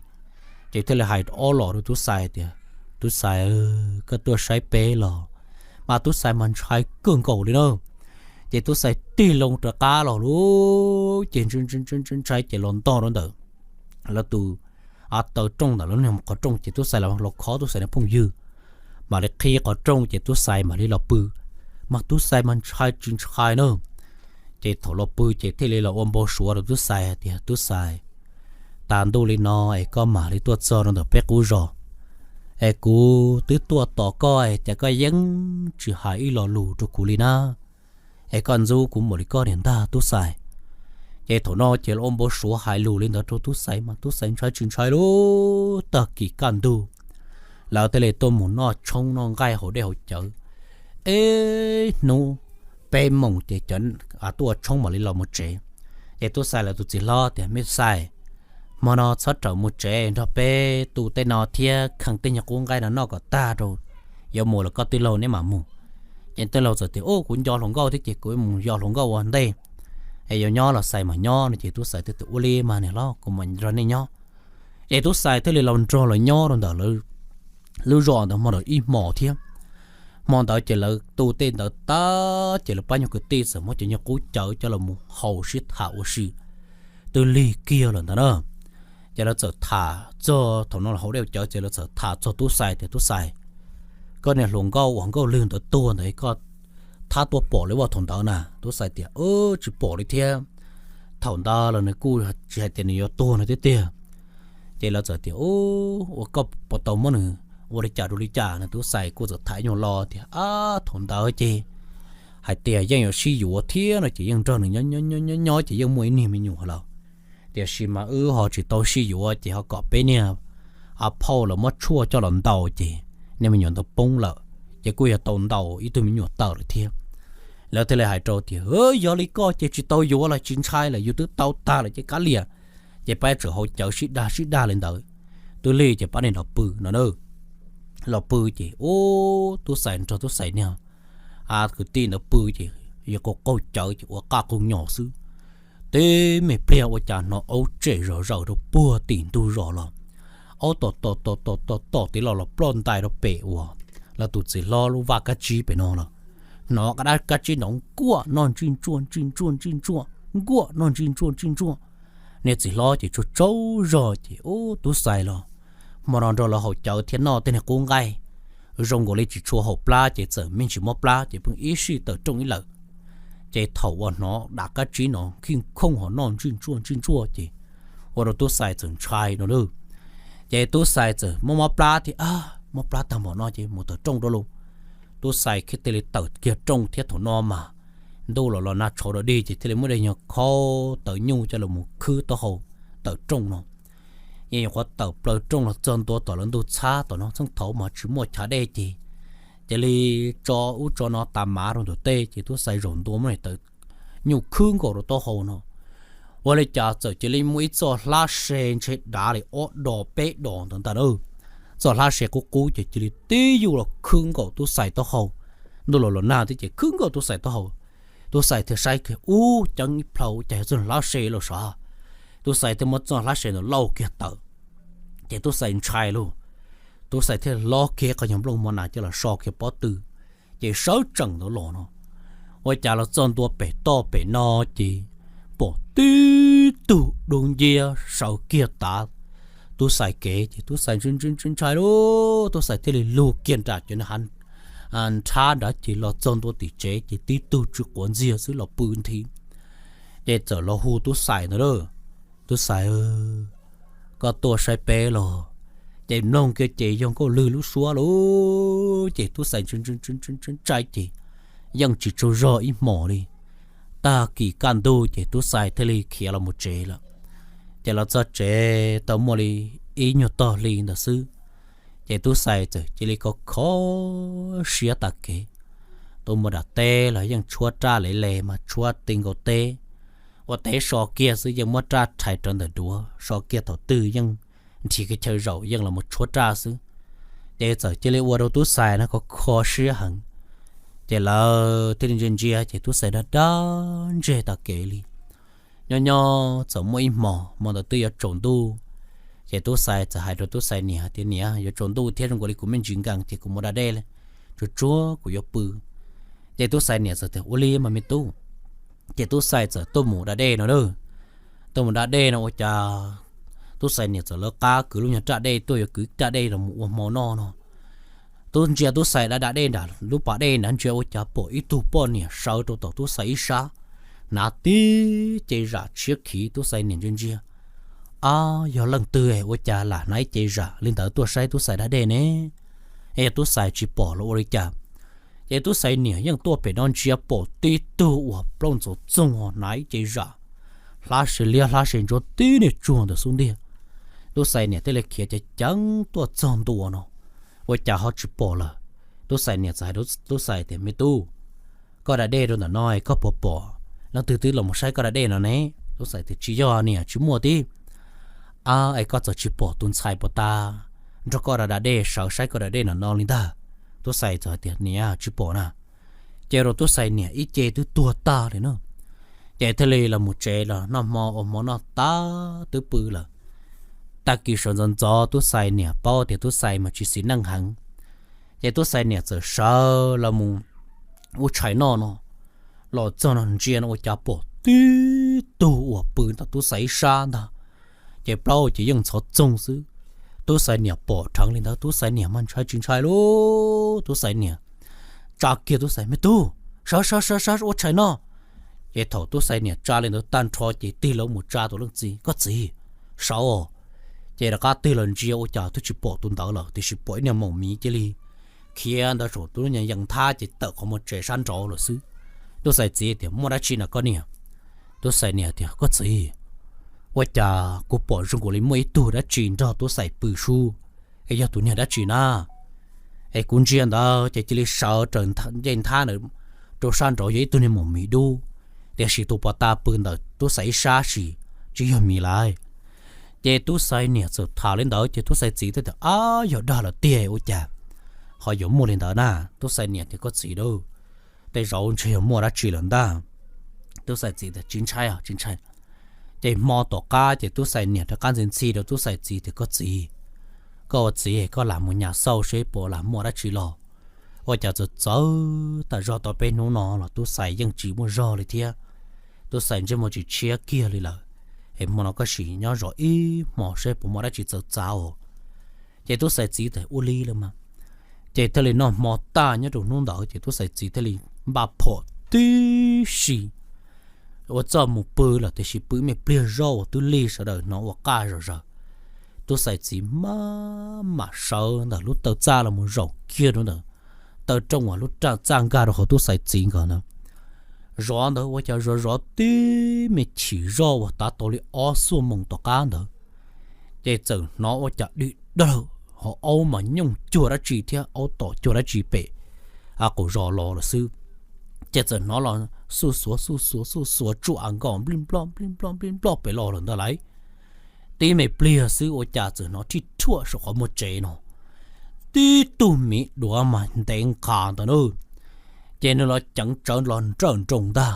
Ces thiaj li hais ob los rau tub Xais tias, Tub Xais, koj tuaj saib peb los? Mas tub Xais mas ntshai kawg nkaus li na. Ces tub Xais tig loo rov qab los lauj, ces ntshai ntshai ces los ntog rau ntawm lawv tus av taw rooj ntawm lawv niag qhov rooj ces tub Xais los khob tub Xais niag phooj ywg, mam li qhib qhov rooj ces tub Xais mam li los pw. Mas tub Xais mas ntshai tsis ntshai na. Ces thaum los pw ces thiaj li los ua npau suav rau tub Xais hais tias, Tub Xais, tas ntuj li no es koj mam li tuaj txog rau ntawm peb qub zos, es kuv twb tuaj tos koj es cas koj yeej tsis hais ib lo lus rau kuv li na? Es koj ntxub kuv npaum li koj niam ntag tub Xais. Ces thaum no ces los ua npau suav hais lus li ntawd rau tub Xais mas tub Xais ntshai tsis ntshai lauj. Tag kis kaj ntug, lawv thiaj li tuaj mus noj tshoob noj nqaij haus dej haus cawv. Ib hnub peb moos ces cov tuaj ua tshoob mam li los mus tsev. Ces tub Xais lawv tus txiv hlob tias, Me Xais, hmo no txhob rawm mus tsev, nrog peb tu tej no thiab kheej tej nyuag qub nqaij no noj kom tag rau, yuav mus los koj twb laug neb mam mus. Ces tij laug txawm tias, Ub, kuv nco hluas nkauj thiab ces kuv mus yos hluas nkauj ua ntej, es yuav nyob los Xais mam nyob no. Ces tub Xais thiaj tias, Ua li mas niam hlob, kuv mam nrog nej nyob. Ces tub Xais thiaj li los nrog lawv nyob rau ntawm lub zos ntawd hmo ntawd ib hmos thiab. Hmo ntawd ces lawv tu tej ntawd tag ces lawv pab nyuag kwv tij txawm muab cov nyuag qub cawv coj los mus haus sib tham ua si twb lig kiag lawm ntawd na. Ces lawv txawm tham txog thaum no los haus dej cawv ces lawv txawm tham txog tub Xais tias, Tub Xais, koj niag hluas nkauj uas nkauj lwg ntawd tuag ntawd koj thab tuaj pom li vaj thaum ntawd na? Tub Xais tias, Tsis pom li thiab. Thaum ntawd los nws kuj tsis hais tias nws yuav tuag no tiag tiag. Ces lawv txawm tias, Ua koj puas tau muab nws ua li cas rau li cas no? Tub Xais kuj txawm tham nyuag lo tias, Ab, thaum ntawd ces hais tias yeej yuav sib yuav thiab no ces yeej nrog nws nyob nyob ces yeej muaj ib niag me nyuam lawm. Tiam sis mas wb ho tsis tau sib yuav ces ho kom peb niag a phauj lawv muab tshuaj coj los ntaus ces niag me nyuam ntawd poob lawm, ces kuj yog tau ntaus ib tug me nyuam tawm lawm thiab. Lawv thiaj li hais rau tias, Yog li koj ces tsis tau yuav los tsis ntshai lawm, yus twb tau tag lawm ces kav liam. Ces pab tseem haus cawv sib dag sib dag li ntawd. Twb lig ces pab niag los pw no na. Los pw ces ub, Tub Xais nrog Tub Xais niag kwv tij ntawd pw ces yog qaug qaug cawv ces ua qaj qaug nyos xwb. Tib me pliag ua cas hnov aub tsem zom zaws rau puag tim ntug zos los. Aub tom tom tom tom tom tom tiv los los ploj ntais rau pem uas lawv tus txiv hlob lub vaj kab tsib pem no lawm. Hnov qab dab kab tsib nrov nkuaj noj ntsij ntsuaj ntsij ntsuaj ntsij ntsuaj, nkuaj noj ntsij ntsuaj ntsij ntsuaj. Niag txiv hlob ces tsaug tsaug zog ces ub, Tub Xais los hmo no nrog lawv haus cawv thiab noj tej niag qub nqaij, zoo nkaus li tsis tshua haum plab ces txawm me ntsis mob plab ces pheej ib sij tawm rooj ib lawm. Ces thaum uas hnov dav kab tsib no khij khooj ho noj ntsij ntsuaj ntsij ntsuaj ces ua rau Tub Xais txawm ntshai no na. Ces Tub Xais txawm mob mob plab thiab, mob plab tag npaum no ces mus tawm rooj rau lauj. Tub Xais thiaj li tawm kiag rooj thiab thaum no mas ntuj los los nag tshauv dog dig ces thiaj li muab daim nyuag khaub tawv nyuj coj los mus khwb taub hau tawm rooj no. Yeej nyuam qhuav tawm plaws rooj los txog ntua tom lawv ntug txhab tom no txheej thaud mas tsis muaj chav dej ces cia li tso ub tso no tas mav rau ntawm tej ces Tub Xais zaum ntua muab daim tawv nyuj khwb nkaus rau taub hau no. Ua li cas txawm cia li muaj ib txoj hlab se ntshe dav li ob dos peb dos ntawd ntag na. Txoj hlab se qub qub ces cia li tib yuj los khwb nkaus Tub Xais taub hau. Ntuj los los nag thiab ces khwb nkaus Tub Xais taub hau. Tub Xais thiaj saib kiag ub, ceeb ib plhaw ua cas yog txoj hlab se los sav. Tub Xais thiaj muab txoj hlab se ntawd lauj kiag tawm, ces Tub Xais ntshai lauj. Tub Xais thiaj hlob kiag qhov nyuag nplooj mov nas coj los so kiag pob tw, ces sawv tsees ntawd los no. Ua cas los txog ntua pem toj pem no ces pom tib tug dub nciab sawv kiag tav Tub Xais kev ces Tub Xais ntshai ntshai lauj. Tub Xais thiaj li lug kiag nram cov nrhab nrad ces los txog ntua tim tsev ces tib tug tsw quav ntxiag xwb los pw nthi. Ces txawm los hu Tub Xais ntawd a, Tub Xais, koj tuaj saib peb los? Ces mloog kiag ces yog Nkauj Lwg lub suab lauj. Ces Tub Xais ntshai ces yeej tsis tsaug zog ib hmos li. Tag kis kaj ntug ces Tub Xais thiaj li khiav los mus tsev lawm. Ces los txog tsev tau muaj li ib nyuag tog hli ntawd xwb, ces Tub Xais txawm cia li kho kho siab tas kev. Tuaj mus dam teb los yeej tshuab raj le le mas tshuab ti nkaus teb, ua teb so kiag xwb yeej muab raj rhais rawv ntawm duav, so kiag thaum twg yeej nrhiav kiag chaw zaum yeej los mus tshuab raj xwb. Ces txawm cia li ua rau Tub Xais no kho kho siab heev. Ces lawv thiaj li ntsia ntsia ces Tub Xais dag dag ntseg tas kev li. Nyob nyob txawm muaj ib hmos, hmo ntawd twb yuav tsaus ntuj, ces Tub Xais txawm hais rau Tub Xais niam tias, Niam, yuav tsaus ntuj thiab zoo nkaus li kuv me ntsis nkees ces kuv mus da dej tsuag tsuag kuv yuav pw. Ces Tub Xais niam txawm tias, Ua li mas me tub. Ces Tub Xais txawm tuaj mus da dej no a. Tuaj mus da dej no ua cas Tub Xais niam txawm lawv qab kwv lub nyuag raj dej tuaj yuav kwv raj dej los mus ua hmo noj no. Tub ntsia Tub Xais da da dej nram lub pas dej nrad ntsia ua cas pom ib tug poj niam sawv rau tom Tub Xais ib sab, hnav tib ce zam tshiab khiv. Tub Xais niam ntsia ntsia, Ab, yog leej twg ua cas lam hnav ib ce zam li ntawd tuaj saib Tub Xais da dej ne? Es yog Tub Xais tsis pom los ua li cas? Ces Tub Xais niam yeej tuaj pem no ntsia pom tib tug uas plaub ntxhov txoog ho hnav ib ce zam, hlab se liab hlab se ntsuab tib niag tsuag ntawm xub ntiag. Tub Xais niam thiaj li khiav ceev ceev tuaj txog ntua no, ua cas ho tsis pom lawm. Tub Xais niam txawm hais rau Tub Xais tias, Me tub, koj da dej rau ntawm no es koj puas pom leej twg twb los mus saib koj da dej no ne? Tub Xais tias, Tsis yog niam, tsis muaj tib. Ab, es koj txawm tsis pom tus ntxhais puas tas nrog koj da da dej sawv saib koj da dej no no li ntag? Tub Xais txawm hais tias, Niam, tsis pom na. Ces rau Tub Xais niam ib ce twb tuag tag li na. Ces thiaj li los mus tsev los noj hmo ua hmo noj tas twb pw lawm. Tag kis sawv ntxov ntxov Tub Xais niam paub tias Tub Xais mas tsis xis neej heev, ces Tub Xais niam txawm sawv los mus ua tshais noj no. Los txog no ntsia no ua cas pom tib tug uas pw ntawm Tub Xais ib sab ntag, ces plaub ces yeej ntxhov txoog xwb. Tub Xais niam pom dheev li ntawd Tub Xais niam mas ntshai tsis ntshai lauj. Tub Xais niam tsa kiag Tub Xais, Me tub, sawv sawv sawv sawv ua tshais noj. Ces thaum Tub Xais niam tsa li ntawd tag nrho ces tig los mus tsa tus leej txiv, Koj txiv, sawv os. Ces rov qab tig los ntsia ua cas twb tsis pom tus ntawd lawm tiam sis pom ib niag maum miv cia li khiav ntawd saum tus lub nyuag yees nthab ces tawm qhov muag tsev sab nraud lawm xwb. Tub Xais txiv tias, Muaj dab tsi na koj niam? Tub Xais niam tias, Koj txiv, ua cas kuv pom zoo nkaus li muaj ib tug dab tsi nrog Tub Xais pw sub Koj yog tus niag dab tsi na? Es kuv ntsia ntawd ces cia li sawv raws ncej nthab ntawd rau sab nraud yog ib tug niag maum miv dub, tiam sis tus pos tas pw ntawm Tub Xais ib sab sis tsis yog miv lawm. Ces Tub Xais niam txawm tham li ntawd ces Tub Xais txiv thiaj tias, Ab, yog dag lawm tiag ua cas ho yuav muaj li ntawd na? Tub Xais niam tias, Koj txiv lauj, tej zaum ntshe yog muaj dab tsi lawm ntag. Tub Xais txiv tias, Tsis ntshai, tsis ntshai. Ces hmo tom qab ces Tub Xais niam rov qab ntxhi ntxhi rau Tub Xais txiv tias, Koj txiv, koj ua txiv koj lam mus nyas xauj seb puas lam muaj dab tsi los. Ua cas txawm txawv tas zog tau peb hnub no los Tub Xais yeej tsis muaj zog li thiab. Tub Xais ntsej muag tsis tshiab kiag li lawm. Es hmo no koj sim nyob zov ib hmo seb puas muaj dab tsi txawv txav os. Ces Tub Xais txiv tias, Ua li lawm mas. Ces thiaj li noj hmo tag nyob rau hnub ntawd ces Tub Xais txiv thiaj li npaj phom tib si ua txuj mus pw lawm, tiam sis pw me pliag zoj uas twb lig sawv daws hnov ua qaj zom zaws. Tub Xais txiv maj mam sawv ntawm lub taw txaj los mus zaum kiag rau ntawm taw rooj uas lub txaj nkag rau hauv Tub Xais txiv nkawd ntawd. Zov ntawd ua cas zov zov tib me chim zoj uas tav tau li ob xuaj moos tom qab ntawd, ces txawm hnov ua cas dim dawg, hauv aub mas nyooj cuag dab tsi thiab aub tom cuag dab tsi pem qaum zos los lawm xwb. Ces txawm hnov los xuj xuav xuj xuav xuj xuav tsuam nkaus nplij nploj nplij nploj nplij nploj pem los lawm ntag lauj. Tib me pliag xwb ua cas txawm hnov rhij rhuaj saum qhov muag tsev no, tib tug miv duav mas ntev nqas ntawd na. Ces nws los ceev tsawv los nrawm nroos ntag,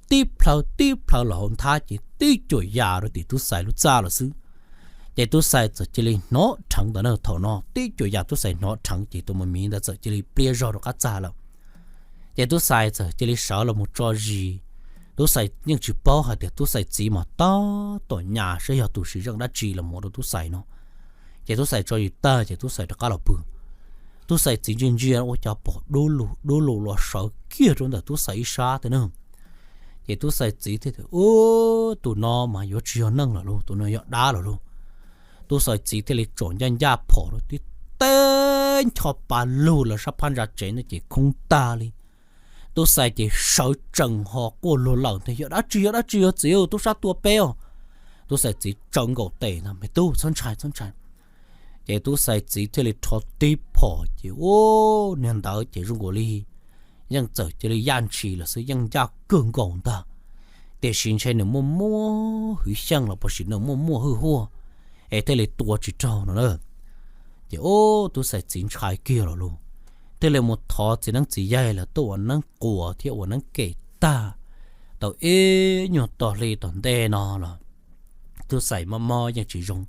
tib plhaw tib plhaw los hauv nthab ces tib cuam yam rau tim Tub Xais lub txaj lawm xwb. Ces Tub Xais txawm cia li hnov rheev ntawd na, thaum no tib cuam yam Tub Xais hnov rheev ces tus maum miv ntawd txawm cia li pliab zog rau qab txaj lawm. Ces Tub Xais txawm cia li sawv los mus tso zis. Tub Xais yeej tsis paub hais tias Tub Xais txiv mas tab tom nyas saib yog tus sim zeej dab tsi los mus rau Tub Xais no. Ces Tub Xais tso zis tag ces Tub Xais rov qab los pw. Tub Xais txiv ntsia ntsia ua cas pom dub lug dub lug los sawv kiag rau ntawm Tub Xais ib sab thiab na. Ces Tub Xais txiv thiaj tias, Ub, tus no mas yuav tsis yog neeg lawm lauj, tus no yog dab lawm lauj. Tub Xais txiv thiaj li tsom ncaj ncaj phom rau tib teg ncho pa lug lawv sab phab ntsa tsev ntawd ces khoob tag li. Tub Xais ces sawv tsees ho quaj luag lawm tias, Yog dab tsi, yog dab tsi, yog txiv, tub sab tua peb os. Tub Xais txiv tsawv nkaus tes no, Me tub, txhob ntshai, txhob ntshai. Ces Tub Xais txiv thiaj li rho tib phom ces ub, niag ntawd ces zoo nkaus li yeej txawm cia li yaj ntshis lawm xwb, yeej yaj kawg nkaus ntag. Tiam sis ntshe nws muaj muaj hwv xyeej los puas sim nws muaj muaj hwj huaj es thiaj li tua tsis raug no na. Ces ub, Tub Xais txiv ntshai kiag los lauj, thiaj li mus thov txiv neeb txiv yaig lawv tuaj ua neeb quas thiab ua neeb kem tag. Tau ib nyuag tog hli tom ntej no los Tub Xais mob mob yeej tsis zoo,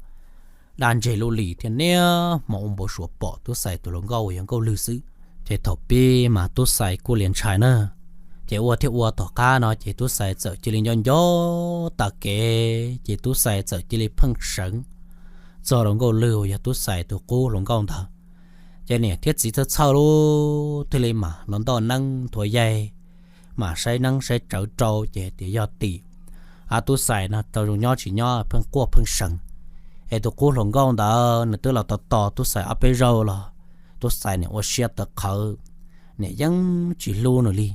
daj ntseg lub lis thiab niaj hmo ua npau suav pom Tub Xais tus hluas nkauj uas yog Nkauj Lwg xwb. Ces thaum pib mas Tub Xais kuj lias ntshai na, ces ua thiab ua tom qab no ces Tub Xais txawm cia li nco nco tag kev ces Tub Xais txawm cia li pheej seev txog rau Nkauj Lwg uas yog Tub Xais tus qub hluas nkauj ntawd. Ces niam thiab txiv txhawj txhawj lub thiaj li mam los ntoj neeb nthuav yaig, mam saib neeb saib tsawv rau ces tias yog tim a Tub Xais no tau zoo nyob tsis nyob pheej quaj pheej seev. Es tus qub hluas nkauj ntawd nws twb los tos tos Tub Xais ob peb zaug los Tub Xais niam ua siab tawv qhawv, niam yeej tsis hlub nws li.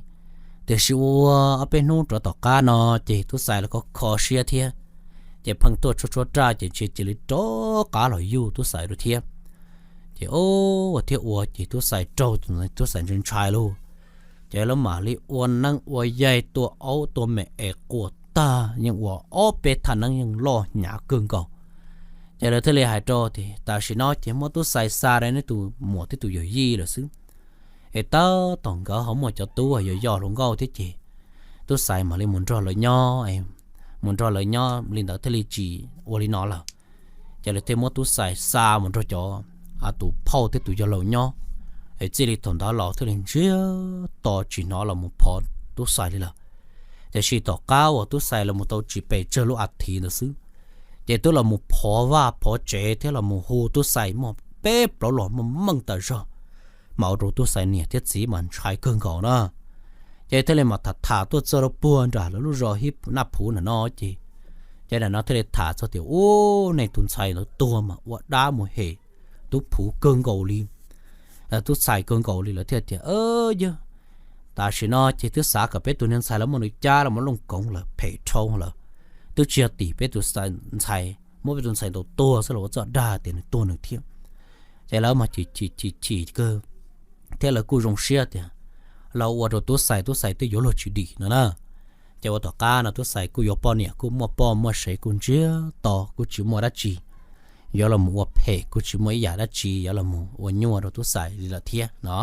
Tiam sis ua ob peb hnub rov tom qab no ces Tub Xais los kho kho siab thiab, ces pheej tuaj tshuab tshuab raj ces ntshe cia li rov qab los yug Tub Xais dua thiab. Ces ua thiab ua ces Tub Xais raug, Tub Xais ntshai ntshai lauj, ces lawv mam li ua neeb ua yaig tua aub tua me es quas tag yeej ua ob peb thaj neeb yeej loj hnyav kawg nkaus. Ces lawv thiaj li hais rau tias tam sim no ces muab Tub Xais xa rau neb tus muam thiab tus yawm yij lawm xwb, es tab tom nkawd ho muaj cov tub yog yog hluas nkauj thiab ces Tub Xais mam li mus nrog lawv nyob, mus nrog lawv nyob li ntawd thiaj li tsis ua li no lawm. Ces lawv thiaj muab Tub Xais xa mus nrog cov tus phauj thiab tus yawg laus nyob, es txij li thaum ntawd los thiaj li ntsiag to tsis hnov los mus phov Tub Xais li lawm. Tiam sis tom qab uas Tub Xais los mus tau tsis pes tsawg lub a thiv ntawd xwb, ces twb los mus phov vaj phov tsev thiab los mus hu Tub Xais muaj peb plaub los muaj meej tas zog, mas ua rau Tub Xais niam thiab txiv mas ntshai kawg nkaus na. Ces thiaj li mas tham tham tuaj txog rau puag nram lawv lub zos Hib Naj Phuv ntawm no ces, ces ntawm no thiaj li tham txog tias ub, nej tus ntxhais ntawd tuag mas ua dab mus hem Tub Phuv kawg nkaus li, Tub Xais kawg nkaus li. Lawv thiaj tias yog tam sim no ces twb xav kom peb tus niag ntxhais los muab nws cab los mus looj koov lawm, phem dhau lawm, twb tsis yog tim peb tus ntxhais, muab peb tus ntxhais ntaus tuag xwb los ua txoj dag tias nws tuag nws thiab. Ces lawv mas chim chim chim chim kawg, thiab lawv kuj zoo siab tias los ua rau tub xais, tub xais twb yuav luag tsis dim no na. Ces ua tom qab no tub xais kuj yuav poj niam, kuj muaj poj muaj sev, kuj ntsiag to, kuj tsis muaj dab tsi yuav los mus ua phem, kuj tsis muaj ib yam dab tsi yuav los mus ua nyuaj rau tub xais li lawm thiab no.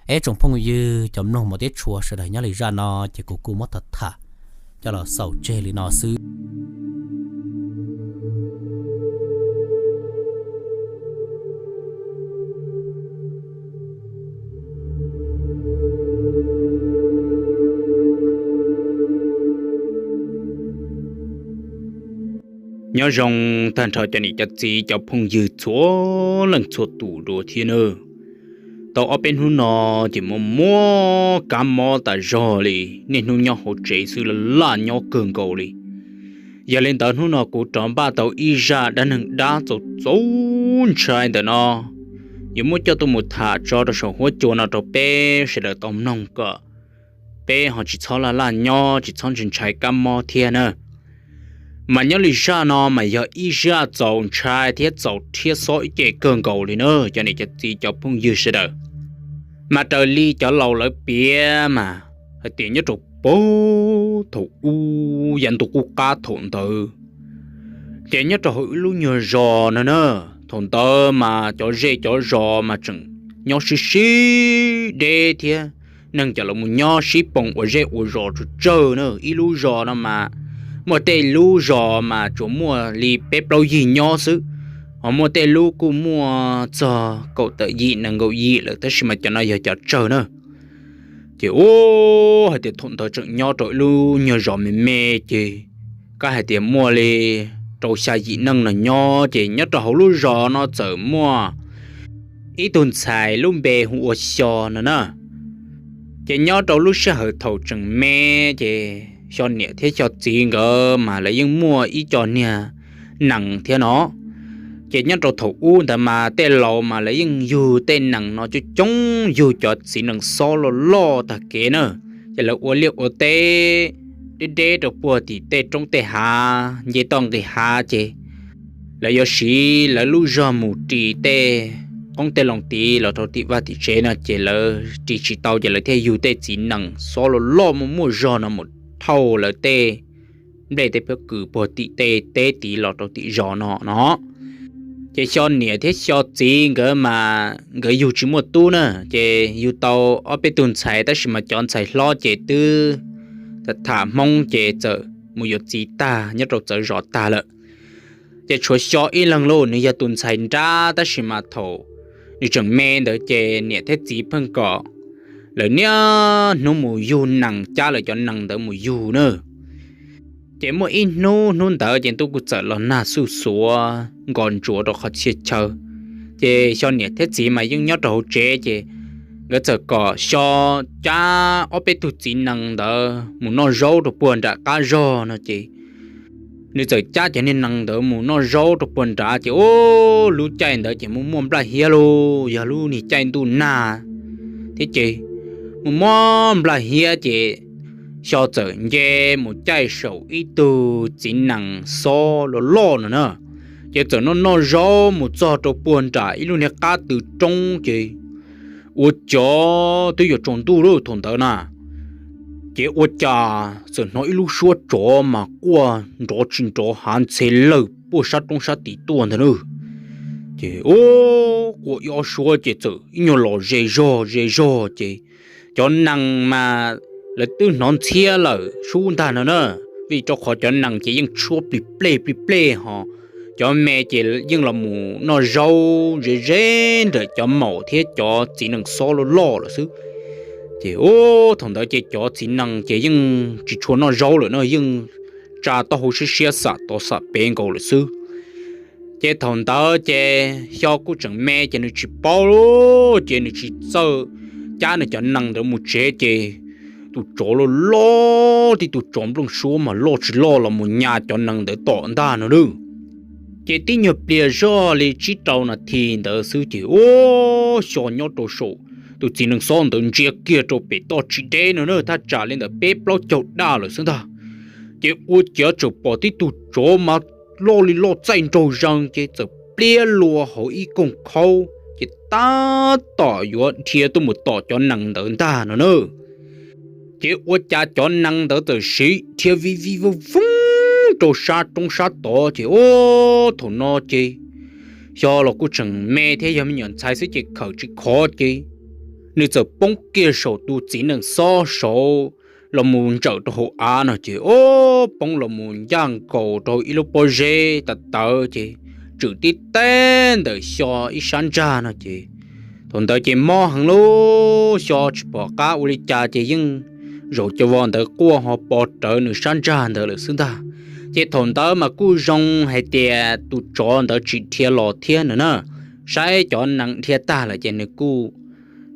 Es tsoom phooj ywg cov mloog mos tib tshua sawv daws, nyob li zaj no ces kuv kuj muab tham tham coj los xaus tseg li no xwb. Nyob zoo tag nrho cov niam cov txiv cov phooj ywg txhua leej txhua tus dua thiab nawb. Tau ob peb hnub no ces muaj muab kab mob tas zog li, niaj hnub nyob hauv tsev xwb, laj laj nyob kawg nkaus li. Yog li ntawd hnub no kuv rov npaj tau ib zaj dab neeg dab txaus txaus ntshai ntawm no, yuav muab coj tuaj mus tham tso rau saum huab cua no rau peb sawv daws tau mloog kom peb ho tsis txhob laj laj nyob, tsis txhob ntshai ntshai kab mob thiab na. Mas nyob li zaj no mas yog ib zaj txaus ntshai thiab txaus rhiab xob ib ce kawg nkaus li na cov niam cov txiv cov phooj ywg sawv daws. Mas raws li cov laus lawv piav mas hais tias nyob rau puag thaum ub yav ntu qub qab thaum ntawd, ces nyob rau hauv ib lub nyuag zos no na, thaum ntawd mas cov zej cov zos mas tseem nyob sib sib deb thiab, neeg coj los mus nyob sib poo ua zej ua zos tsawg tsawg na. Ib lub zos no mas muaj tej lub zos mas tsuas muaj li peb plaub yig nyob xwb, ho muaj tej lub kuj muaj txog kaum tawm yim nees nkaum yim lawm, tab sis mas cov no yog cov tsawg na. Ces ua hais tias thaum ntawd tseem nyob rau ib lub nyuag zos me me, ces kab hais tias muaj li rau xya yim neeg no nyob. Ces nyob rau hauv lub zos no txawm muaj ib tug ntxhais lub npe hu ua Xyo no na. Ces nyob rau lub sij hawm thaum tseem me, ces Xyo niam thiab Xyo txiv nkawd mas lawv yeej muaj ib co niag nees thiab no. Ces nyob rau thaum ub ntawd mas tej laus mas lawv yeej yug tej nees no coob coob, yug cov txiv nees xob loj loj tag kev na. Ces lawv ua liaj ua teb deb deb rau puag tim tej roob tej hav nce toj nqis hav, ces lawv yuav siv lawv lub zog mus ris tej qoob tej loo tid los rau tim vaj tim tsev no, ces lawv ris tsis tau, ces lawv thiaj yug tej txiv nees xob loj loj muaj muaj zog no mus thauj lawv tej nplej tej pob kws puag tim tej teb tid los rau tim zos no no. Ces Xyo niam thiab Xyo txiv nkawd mas nkawd yug tsis muaj tub na, ces yug tau ob peb tug ntxhais, tab sis mas cov ntxhais hlob ces twb tham hmoob ces txawm mus yuav txiv tag nyob rau txawv zos tag lawm. Ces tshuav Xyo ib leeg lauj, nws yog tus ntxhais nrab, tab sis mas thaum nws tseem me ntawd ces niam thiab txiv pheej kom lawv niaj hnub mus yug nees, cab lawv cov nees ntawd mus yug na. Ces muaj ib hnub, hnub ntawd ces ntuj kuj txawm los nag xuj xuav nkos ntsuav rau qhov txhia chaw. Ces Xyo niam thiab txiv mas yeej nyob rau hauv tsev, ces nkawd txawm kom Xyo cab ob peb tug txiv nees ntawd mus noj zaub rau puag nram qab zog no. Ces nws txawm cab cov niag nees ntawd mus noj zaub rau puag nrad, ces ua lub caij ntawd ces muaj muaj nplaj hiab lauj, yog lub niag caij ntuj nag thiab ces muaj muaj nplaj hiab, ces Xyo txawm nce mus caij saum ib tug txiv nees xob loj loj no na. Ces txawm noj noj zaub mus txog rau puag nram ib lub niag qab tw roob, ces ua cas twb yuav tsaus ntuj lawm thaum ntawd na. Ces ua cas txawm hnov ib lub suab tsov mas quaj nrov tsis nrov hav ntxhe lawg puag sab roob sab tid tuaj ntag na. Ces quaj ib ob suab ces txawm ib nyuag los ze zog ze zog, ces cov nees mas lawv twb hnov ntxhiab lawm sub ntag no na, vim rau qhov cov nees ces yeej tshuab plig plej plig plej ho, cov me ces yeej los mus noj zaub ze ze ntawm cov maum thiab cov txiv nees xob loj loj lawm xwb. Ces thaum ntawd ces cov txiv nees ces yeej tsis tshua noj zaub lawm no, yeej tsa taub hau siab siab xam tod xam pem nkaus lawm xwb. Ces thaum ntawd ces Xyo kuj tseem me ces nws tsis paub, ces nws tsis txawj cab nws cov nees ntawd mus tsev, ces tus tsov loj loj, tib tug tsov nplooj suab mas loj tsis loj los mus nyas cov nees ntawd tom ntag no lauj. Ces tib nyuag pliag zoj li tsib rau nas this ntawd xwb ces ua Xyo nyob rau saum tus txiv nees xob ntawd ntsia kiag rau pem toj tsis deb no na, thaj tsam li ntawm peb plaub caug daj lawm xwb ntag. Ces ua ciav txawm pom tib tug tsov mas loj li loj txaij nraug zees, ces txawm pliab lua hauv ib koog khaub ces tab tom yuav dhia tuaj mus tom cov nees ntawd ntag no na. Ces ua cas cov nees ntawd txawm siv dhia vij vij vooj vooj rau sab roob sab tod ces ua thaum no ces Xyo los kuj tseem me thiab yog me nyuam ntxhais xwb ces khawm tsis khov ces nws txawm poob kiag saum tus txiv nees xob saud los mus ntsawm rau hauv av no ces ua poob los mus ncaj nkaus rau ib lub pob zeb tawv tawv ces tswm tib teb ntawm Xyo ib sab ntsag no ces thaum ntawd ces mob heev lub Xyo tsis pom qab ua li cas ces yeej zaum cov vos ntawd quaj ho pov rawv nws sab ntsag ntawd lawm xwb ntag. Ces thaum ntawd mas kuj zoo hais tias tus tsov ntawd tsis dhia los thiab no na, saib cov nees dhia tag lawm ces nws kuj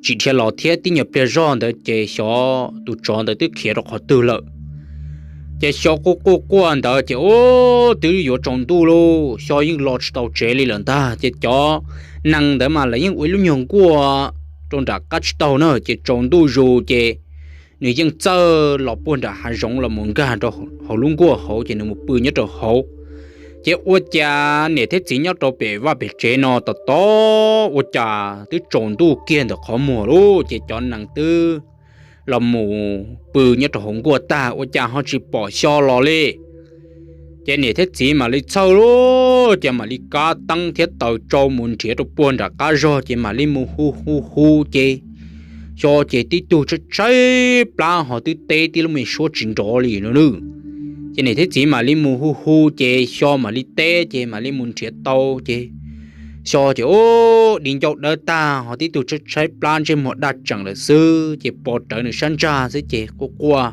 tsis dhia los thiab. Tib nyuag pliag zog ntawd ces xyov tus tsov ntawd twb khiav rau qhov twg lawm. Ces Xyo quaj quaj quaj ntawd ces ua twb yuav tsaus ntuj lauj, Xyo yeej los tsis tau tsev li lawm ntag. Ces cov nees ntawd mas lawv yeej ua ib lub nyuag nkuaj rau nram qab tsib taug na, ces tsaus ntuj zus ces nws yeej txawj los puag nram hav zoov los mus nkag rau hauv lub nkuaj hauv ces nws mus pw nyob rau hauv. Ces ua cas niam thiab txiv nyob rau pem vaj pem tsev no tos tos ua cas twb tsaus ntuj kiag ntawm qhov muag lauj, ces cov nees twb los mus pw nyob rau hauv nkuaj tag ua cas ho tsis pom Xyo los li. Ces niam thiab txiv mam li txhawj lauj, ces mam li kav teeb thiab taws tsau mus nrhiav rau puag nram qab zog ces mam li mus hu hu hu ces Xyo ces tib tug tshaib tshaib plab ho twb teb tib lub me suab tsis nrov li no na. Ces niam thiab txiv mam li mus hu hu ces Xyo mam li teb ces mam li mus nrhiav tau ces Xyo ces ua di ncauj dawb tag ho tib tug tshaib tshaib plab ntsej muag daj tseem lawm xwb ces pov rawv nws sab ntsag xwb ces quaj quaj.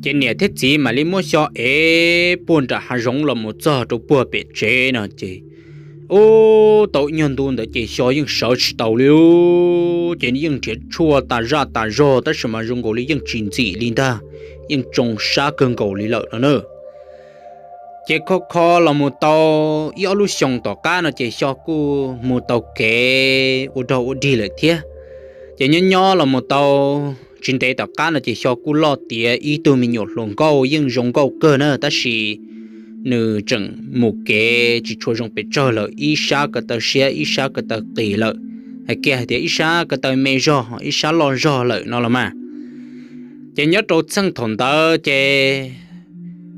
Ces niam thiab txiv mam li muab Xyo ev puag nram hav zoov los mus txog rau puag pem tsev no ces ua tau ib nyuag ntu ntawd ces Xyo yeej sawv tsis taus li, ces yeej nrhiav tshuaj tas zaj tas zog tab sis mas zoo nkaus li yeej tsis ntxim li ntag, yeej tsoo sab kawg nkaus li lawm no na. Ces kho kho los mus tau ib ob lub xyoos tom qab no ces Xyo kuj mus tau kev ua rog ua dig lawm thiab. Ces nyob nyob los mus tau tsis ntev tom qab no ces Xyo kuj loj tiav ib tug me nyuam hluas nkauj yeej zoo nkauj kawg na tab sis nws tseem mus kev tsis tshua zoo pes tsawg lawm, ib sab ko taw siab ib sab ko taw qis lawm, hais kiag hais tias ib sab ko taw me zog ib sab loj zog lawm no los mas. Ces nyob rau txheej thaum ntawd ces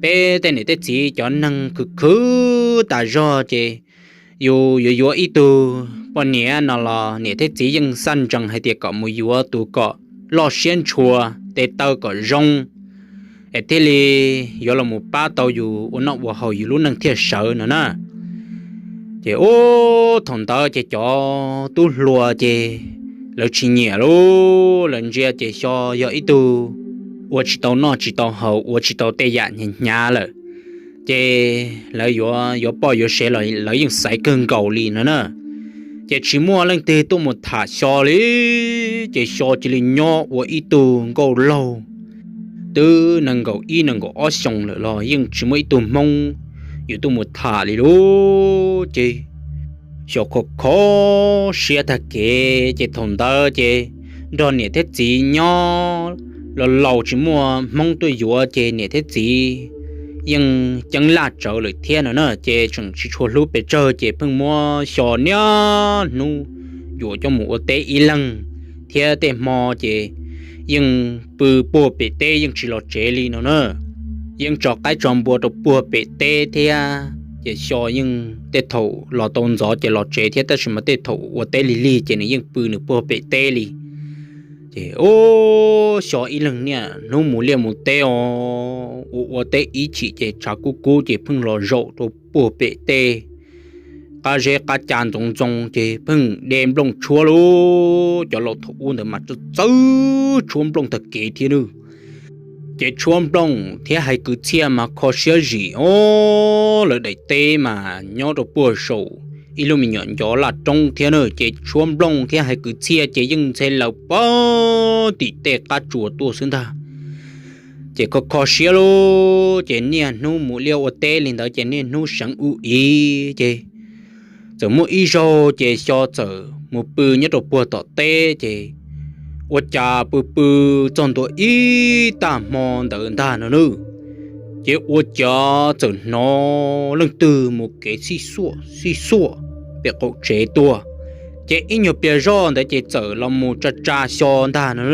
peb tej niam tej txiv cov neeg khwv khwv tas zog ces yus yuav yuav ib tug poj niam no los niam thiab txiv yeej xaj ntsees hais tias kom mus yuav tus kom loj siab ntshua, tes taw kom zoo, es thiaj li yuav los mus pab tau yus ua noj ua haus yus lub neej thiaj sawv no na. Ces ua thaum ntawd ces cov tub hluas ces lawv tsis nyiam lauj, lawv ntsia ces Xyo yog ib tug ua tsis tau noj tsis tau haus ua tsis tau tej yam hnyav hnyav lawm, ces lawv yuav yuav poj yuav sev los lawv yeej xaiv kawg nkaus li no na. Ces tsis muaj leej twg tuaj mus tham Xyo li, ces Xyo cia li nyob ua ib tug nkauj laug twb nees nkaum ib nees nkaum ob xyoos lawm los yeej tsis muaj ib tug hmoob yuav tuaj mus tham li lauj. Ces Xyo kho kho siab tag kev ces thaum ntawd ces nrog niam thiab txiv nyob los laus tsis muaj hmoob tuaj yuav ces niam thiab txiv yeej ceeb laj tsawv lawm thiab no na, ces tseem tsis tshua hlub pes tsawg ces pheej muab Xyo niaj hnub yuav coj mus ua teb ib leeg, thiab tej hmo ces yeej pw puag pem teb yeej tsis los tsev li no na. Yeej tso qaib tso npua rau puag pem teb thiab ces Xyo yeej tej thaum los tau ntxov ces los tsev thiab tab sis mas tej thaum ua teb lig lig ces nws yeej pw nws puag pem teb li. Ces ua Xyo ib leeg niaj hnub mus liaj mus teb os, ua ua teb ib chim ces tshav kub kub ces pheej los zaum rau puag pem tej qab zeb qab ca ntxoov ntxoo ces pheej de nplooj tshuab lauj. Cov laus thaum ub ntawd mas txawj tshuab nplooj tag kev thiab nawb. Ces tshuab nplooj thiab hais kwv txhiaj mas kho siab zim os, lawv daim teb mas nyob rau puag saum ib lub me nyuam ncov laj roob thiab na, ces tshuab nplooj thiab hais kwv txhiaj ces yeej ntxhe lawm pag tim tej qab tsuas tuaj xwb ntag. Ces kho kho siab lauj, ces niaj hnub mus liaj ua teb li ntawd ces niaj hnub seev ub ib ces txawm muaj ib zaug ces Xyo txawm mus pw nyob rau puag tom teb ces ua cas pw pw txog ntua ib tag hmo ntawd ntag no nawb, Ces ua cas txawm hnov leej twg mus kev xij xuaj xij xuaj pem qaum tsev tuaj, ces ib nyuag pliag zoj ntawd ces txawm los mus tsa tsa Xyo ntag no.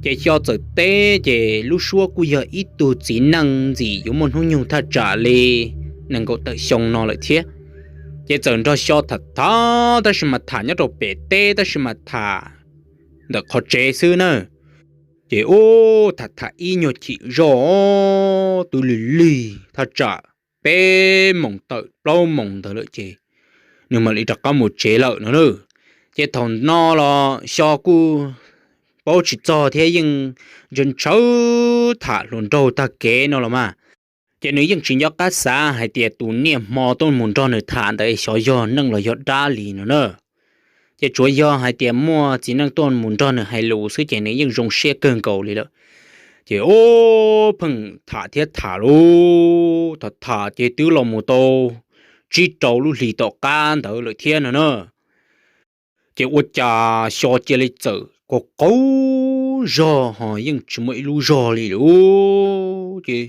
Ces Xyo txawm teb ces lub suab kuj yog ib tug txiv neej ntxim yuav muaj hnub nyoog thaj tsam li nees nkaum tawm xyoo no lawm thiab. Ces txawm nrog Xyo tham tham, tab sis mas tham nyob rau pem teb, tab sis mas tham ntawm qhov tsev xwb na. Ces ub, tham tham ib nyuag chim zoj twb lig lig thaj tsam peb moos tawm plaub moos ntawd lawm ces nws mam li rov qab mus tsev lawm no na. Ces thaum no los Xyo kuj paub tsis txog thiab yeej ntshaw ntshaw tham hluas nraug tag kev no los mas. Ces nws yeej tsis nco qab xav hais tias tus niaj hmo tuaj mus nrog nws tham ntawd xyov yog neeg los yog dab li no na. Ces tsuav yog hais tias muaj txiv neej tuaj mus nrog nws hais lus xwb ces nws yeej zoo siab kawg nkaus li lawm. Ces ub, pheej tham thiab tham lub tham tham ces twb los mus tau tsib rau lub hlis tom qab ntawd lawm thiab no na. Ces ua cas Xyo cia li txawm qaug qaug zog ho yeej tsis muaj ib lub zog li lawm. Ces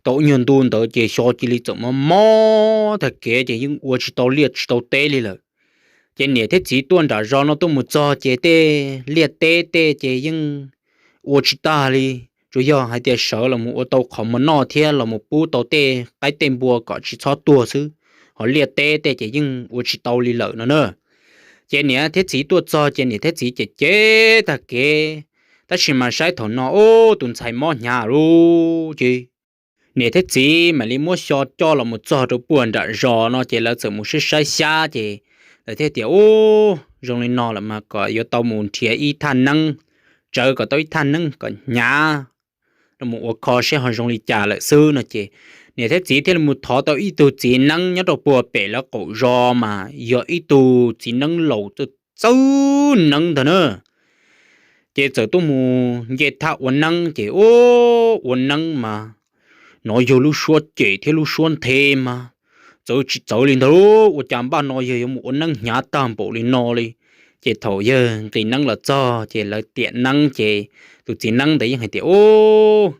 tau ib nyuag ntu ntawd ces Xyo cia li txawm mob mob tag kev ces yeej ua tsis tau liaj tsis tau teb li lawm. Ces niam thiab txiv tuaj nram zos no tuaj mus txog ces tej liaj teb tej ces yeej ua tsis tag li. Tsuas yog hais tias sawv los mus ua tau qhov muag noj thiab los mus pub tau tej qaib tej npua kom tsis txhob tuag xwb, ho liaj teb tej ces yeej ua tsis tau li lawm no na. Ces niam thiab txiv tuaj txog ces niam thiab txiv ces cem tag kev, tab sis mas saib thaum no ub tus ntxhais mob hnyav lawm ces niam thiab txiv mam li muab Xyo coj los mus txog rau puag nram zos no ces lawv txawm mus saib saib xyab ces lawv thiaj tias ub, zoo li no lawm mas kom yuav tau mus nrhiav ib thaj neeb, tsawv kom tau ib thaj neeb kom hnyav los mus ua kho seb ho zoo li cas lawm xwb no ces niam thiab txiv thiaj li mus thov tau ib tug txiv neeb nyob rau puag pem lawv qaum zos mas yog ib tug txiv neeb laus txawj txawj neeb ntag na. Ces txawm tuaj mus nce thaj ua neeb ces ub, ua neeb mas hnov yog lub suab cem thiab lub suab nthe mas txawv tsis txawv li ntag, ua cas npaj no yog yuav mus ua neeb hnyav tag npaum li no li. Ces thaum yawg nqis neeb los txog ces lawv tiam neeb ces tus txiv neeb ntawd yeej hais tias ub,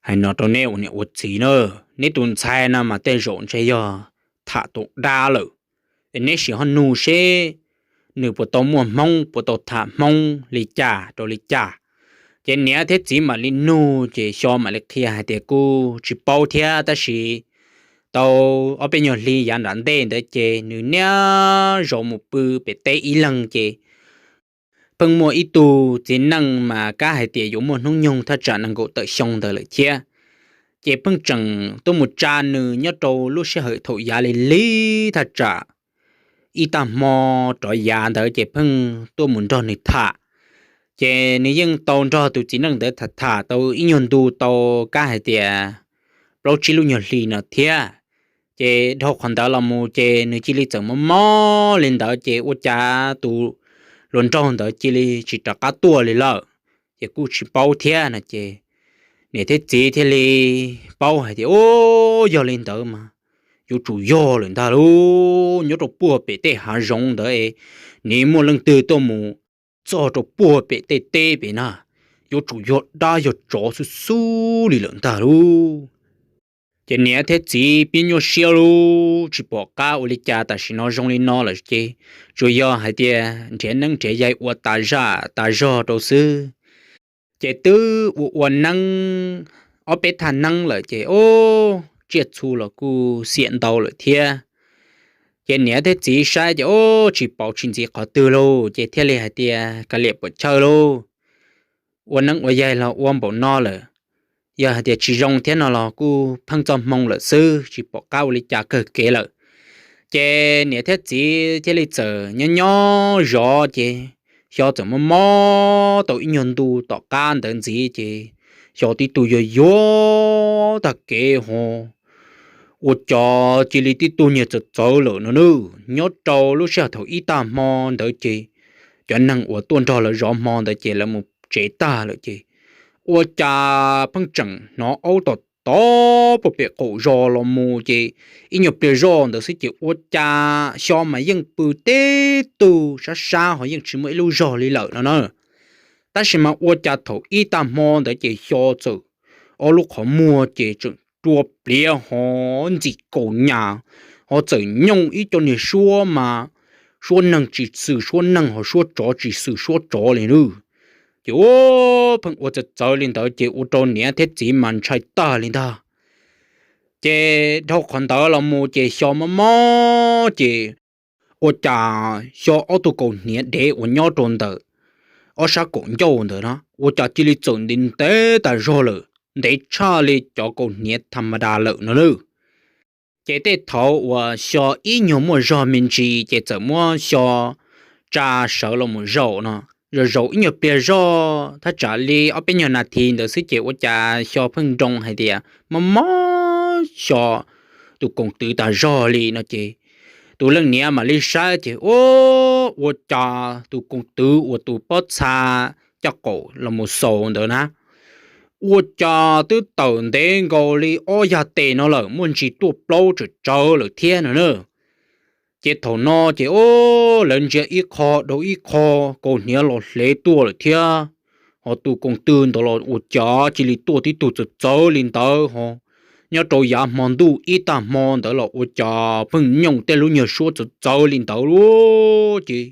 hais no rau neb ua niam ua txiv na, neb tus ntxhais no mas tej zaum ntshe yog tham tus dab lawm. Es neb sim ho nug seb nws puas tau muaj hmoob, puas tau tham hmoob li cas rau li cas. Ces niam thiab txiv mam li nug ces Xyo mam li qhia hais tias kuj tsis paub thiab tab sis tau ob peb nyuag hli yav nram ntej ntawd ces nws niaj zaus mus pw pem teb ib leeg ces pheej muaj ib tug txiv neej mas kab hais tias yuav muaj hnub nyoog thaj tsam nees nkaum tawm xyoo ntawd lawm thiab. Ces pheej tseem tuaj mus tsa nws nyob rau lub sij hawm thaum yav li li thaj tsam ib tag hmo rov yav ntawd ces pheej tuaj mus nrog nws tham. Ces nws yeej tau nrog tus txiv neej ntawd tham tham tau ib nyuag ntu tau kab hais tias plaub tsib lub nyuag hli no thiab. Ces dhau qhov ntawd los mus ces nws cia li txawm mob mob li ntawd ces ua cas tus hluas nraug ntawd cia li tsis rov qab tuaj li lawm. Ces kuj tsis paub thiab no ces niam thiab txiv thiaj li paub hais tias ub, yog li ntawd mas yuav tsum yog lawm ntag lauj, nyob rau puag pem tej hav zoov ntawd es nws muaj leej twg tuaj mus txog rau puag pem tej teb pem na, yuav tsum yog dab yog tsov xwb xwb li lawm ntag lauj. Ces niam thiab txiv pib nyuaj siab lauj, tsis pom qab ua li cas, tam sim no zoo li no lawm ces tsuas yog hais tias nrhiav neeb nrhiav yaig ua tas zaj tas zog rau xwb. Ces twb ua ua neeb ob peb thaj neeb lawm ces ub, tsiaj txhu los kuj xiam ntau lawm thiab. Ces niam thiab txiv saib ces ub, tsis pauv tsis ntxiv qhov twg lauj, ces thiaj li hais tias kav liam puam chawj lauj, ua neeb ua yaig los ua npaum no lawm, yog hais tias tsis zoo thiab no los kuj pheej txoj hmoo lawm xwb, tsis pom qab ua li cas kawg kev lawm. Ces niam thiab txiv thiaj li txawm nyob nyob zov ces xyov txawm mob mob tau ib nyuag ntu tom qab ntawd ntxiv ces xyov tib tug yuag yuag tag kev ho ua cov cia li tib tug niag txawv txawv lawm no nawb. Nyob rau lub sij hawm thaum ib tag hmo ntawd ces cov neeg uas tuaj nrog lawv zov hmo ntawd ces lawv mus tsev tag lawm ces ua cas pheej tseem hnov aub tom tod puag pem qaum zos los mus ces ib nyuag pliag zoj ntawd xwb ces ua cas xyov mas yeej pw tib tug sab sab ho yeej tsis muaj ib lub zog li lawm no na. Tab sis mas ua cas thaum ib tag hmo ntawd ces xyov txawm ob lub qhov muag ces tseem rua pliav ho ntxim kaus nyas, ho txawm nyooj ib co niag suab mas suab neeg tsis xwm suab neeg ho suab tsov tsis xwm suab tsov li nawb. Ces ua pheej ua txawv txawv li ntawd ces ua rau niam thiab txiv mas ntshai tag li ntag. Ces dhau qhov ntawd los mus ces xyo mob mob ces ua cas xyo ob tug kaus hniav dev uas nyob rau ntawm ob sab kaum ncauj ntawd na ua cas cia li txawm ntev ntev tas zog lawm, ntev tshaj li cov kaus hniav tha ma das lawm no nawb. Ces tej thaum uas xyo ib nyuag muaj zog me ntsis ces txawm muab xyo tsa sawv los mus zaum no, zaum zaum ib nyuag pliag zog thaj tsam li ob peb nyuag nas this ntawd xwb ces ua cas xyo pheej nroo hais tias mob mob xyo tus koom twv tas zog li no ces tus leej niam mam li saib ces ua, ua cas tus koom twv uas tus pob txha caj qaum los mus xaus ntawd na ua cas twb tawm ntev nkaus li ob yag tes no lawm, muaj ntsis tuaj plaub tsawm tsawv lawm thiab no na. Ces thaum no ces ua lawv ntsia ib qho dhau ib qho, kaus hniav los hlev tuaj lawm thiab, ho tus koom twv ntawd los ua cas cia li tuaj tib tug txawv txawv li ntawd ho. Nyob rau yav hmo ntuj ib tag hmo ntawd los ua cas pheej nyooj tej lub nyuag suab txawv txawv li ntawd lub ces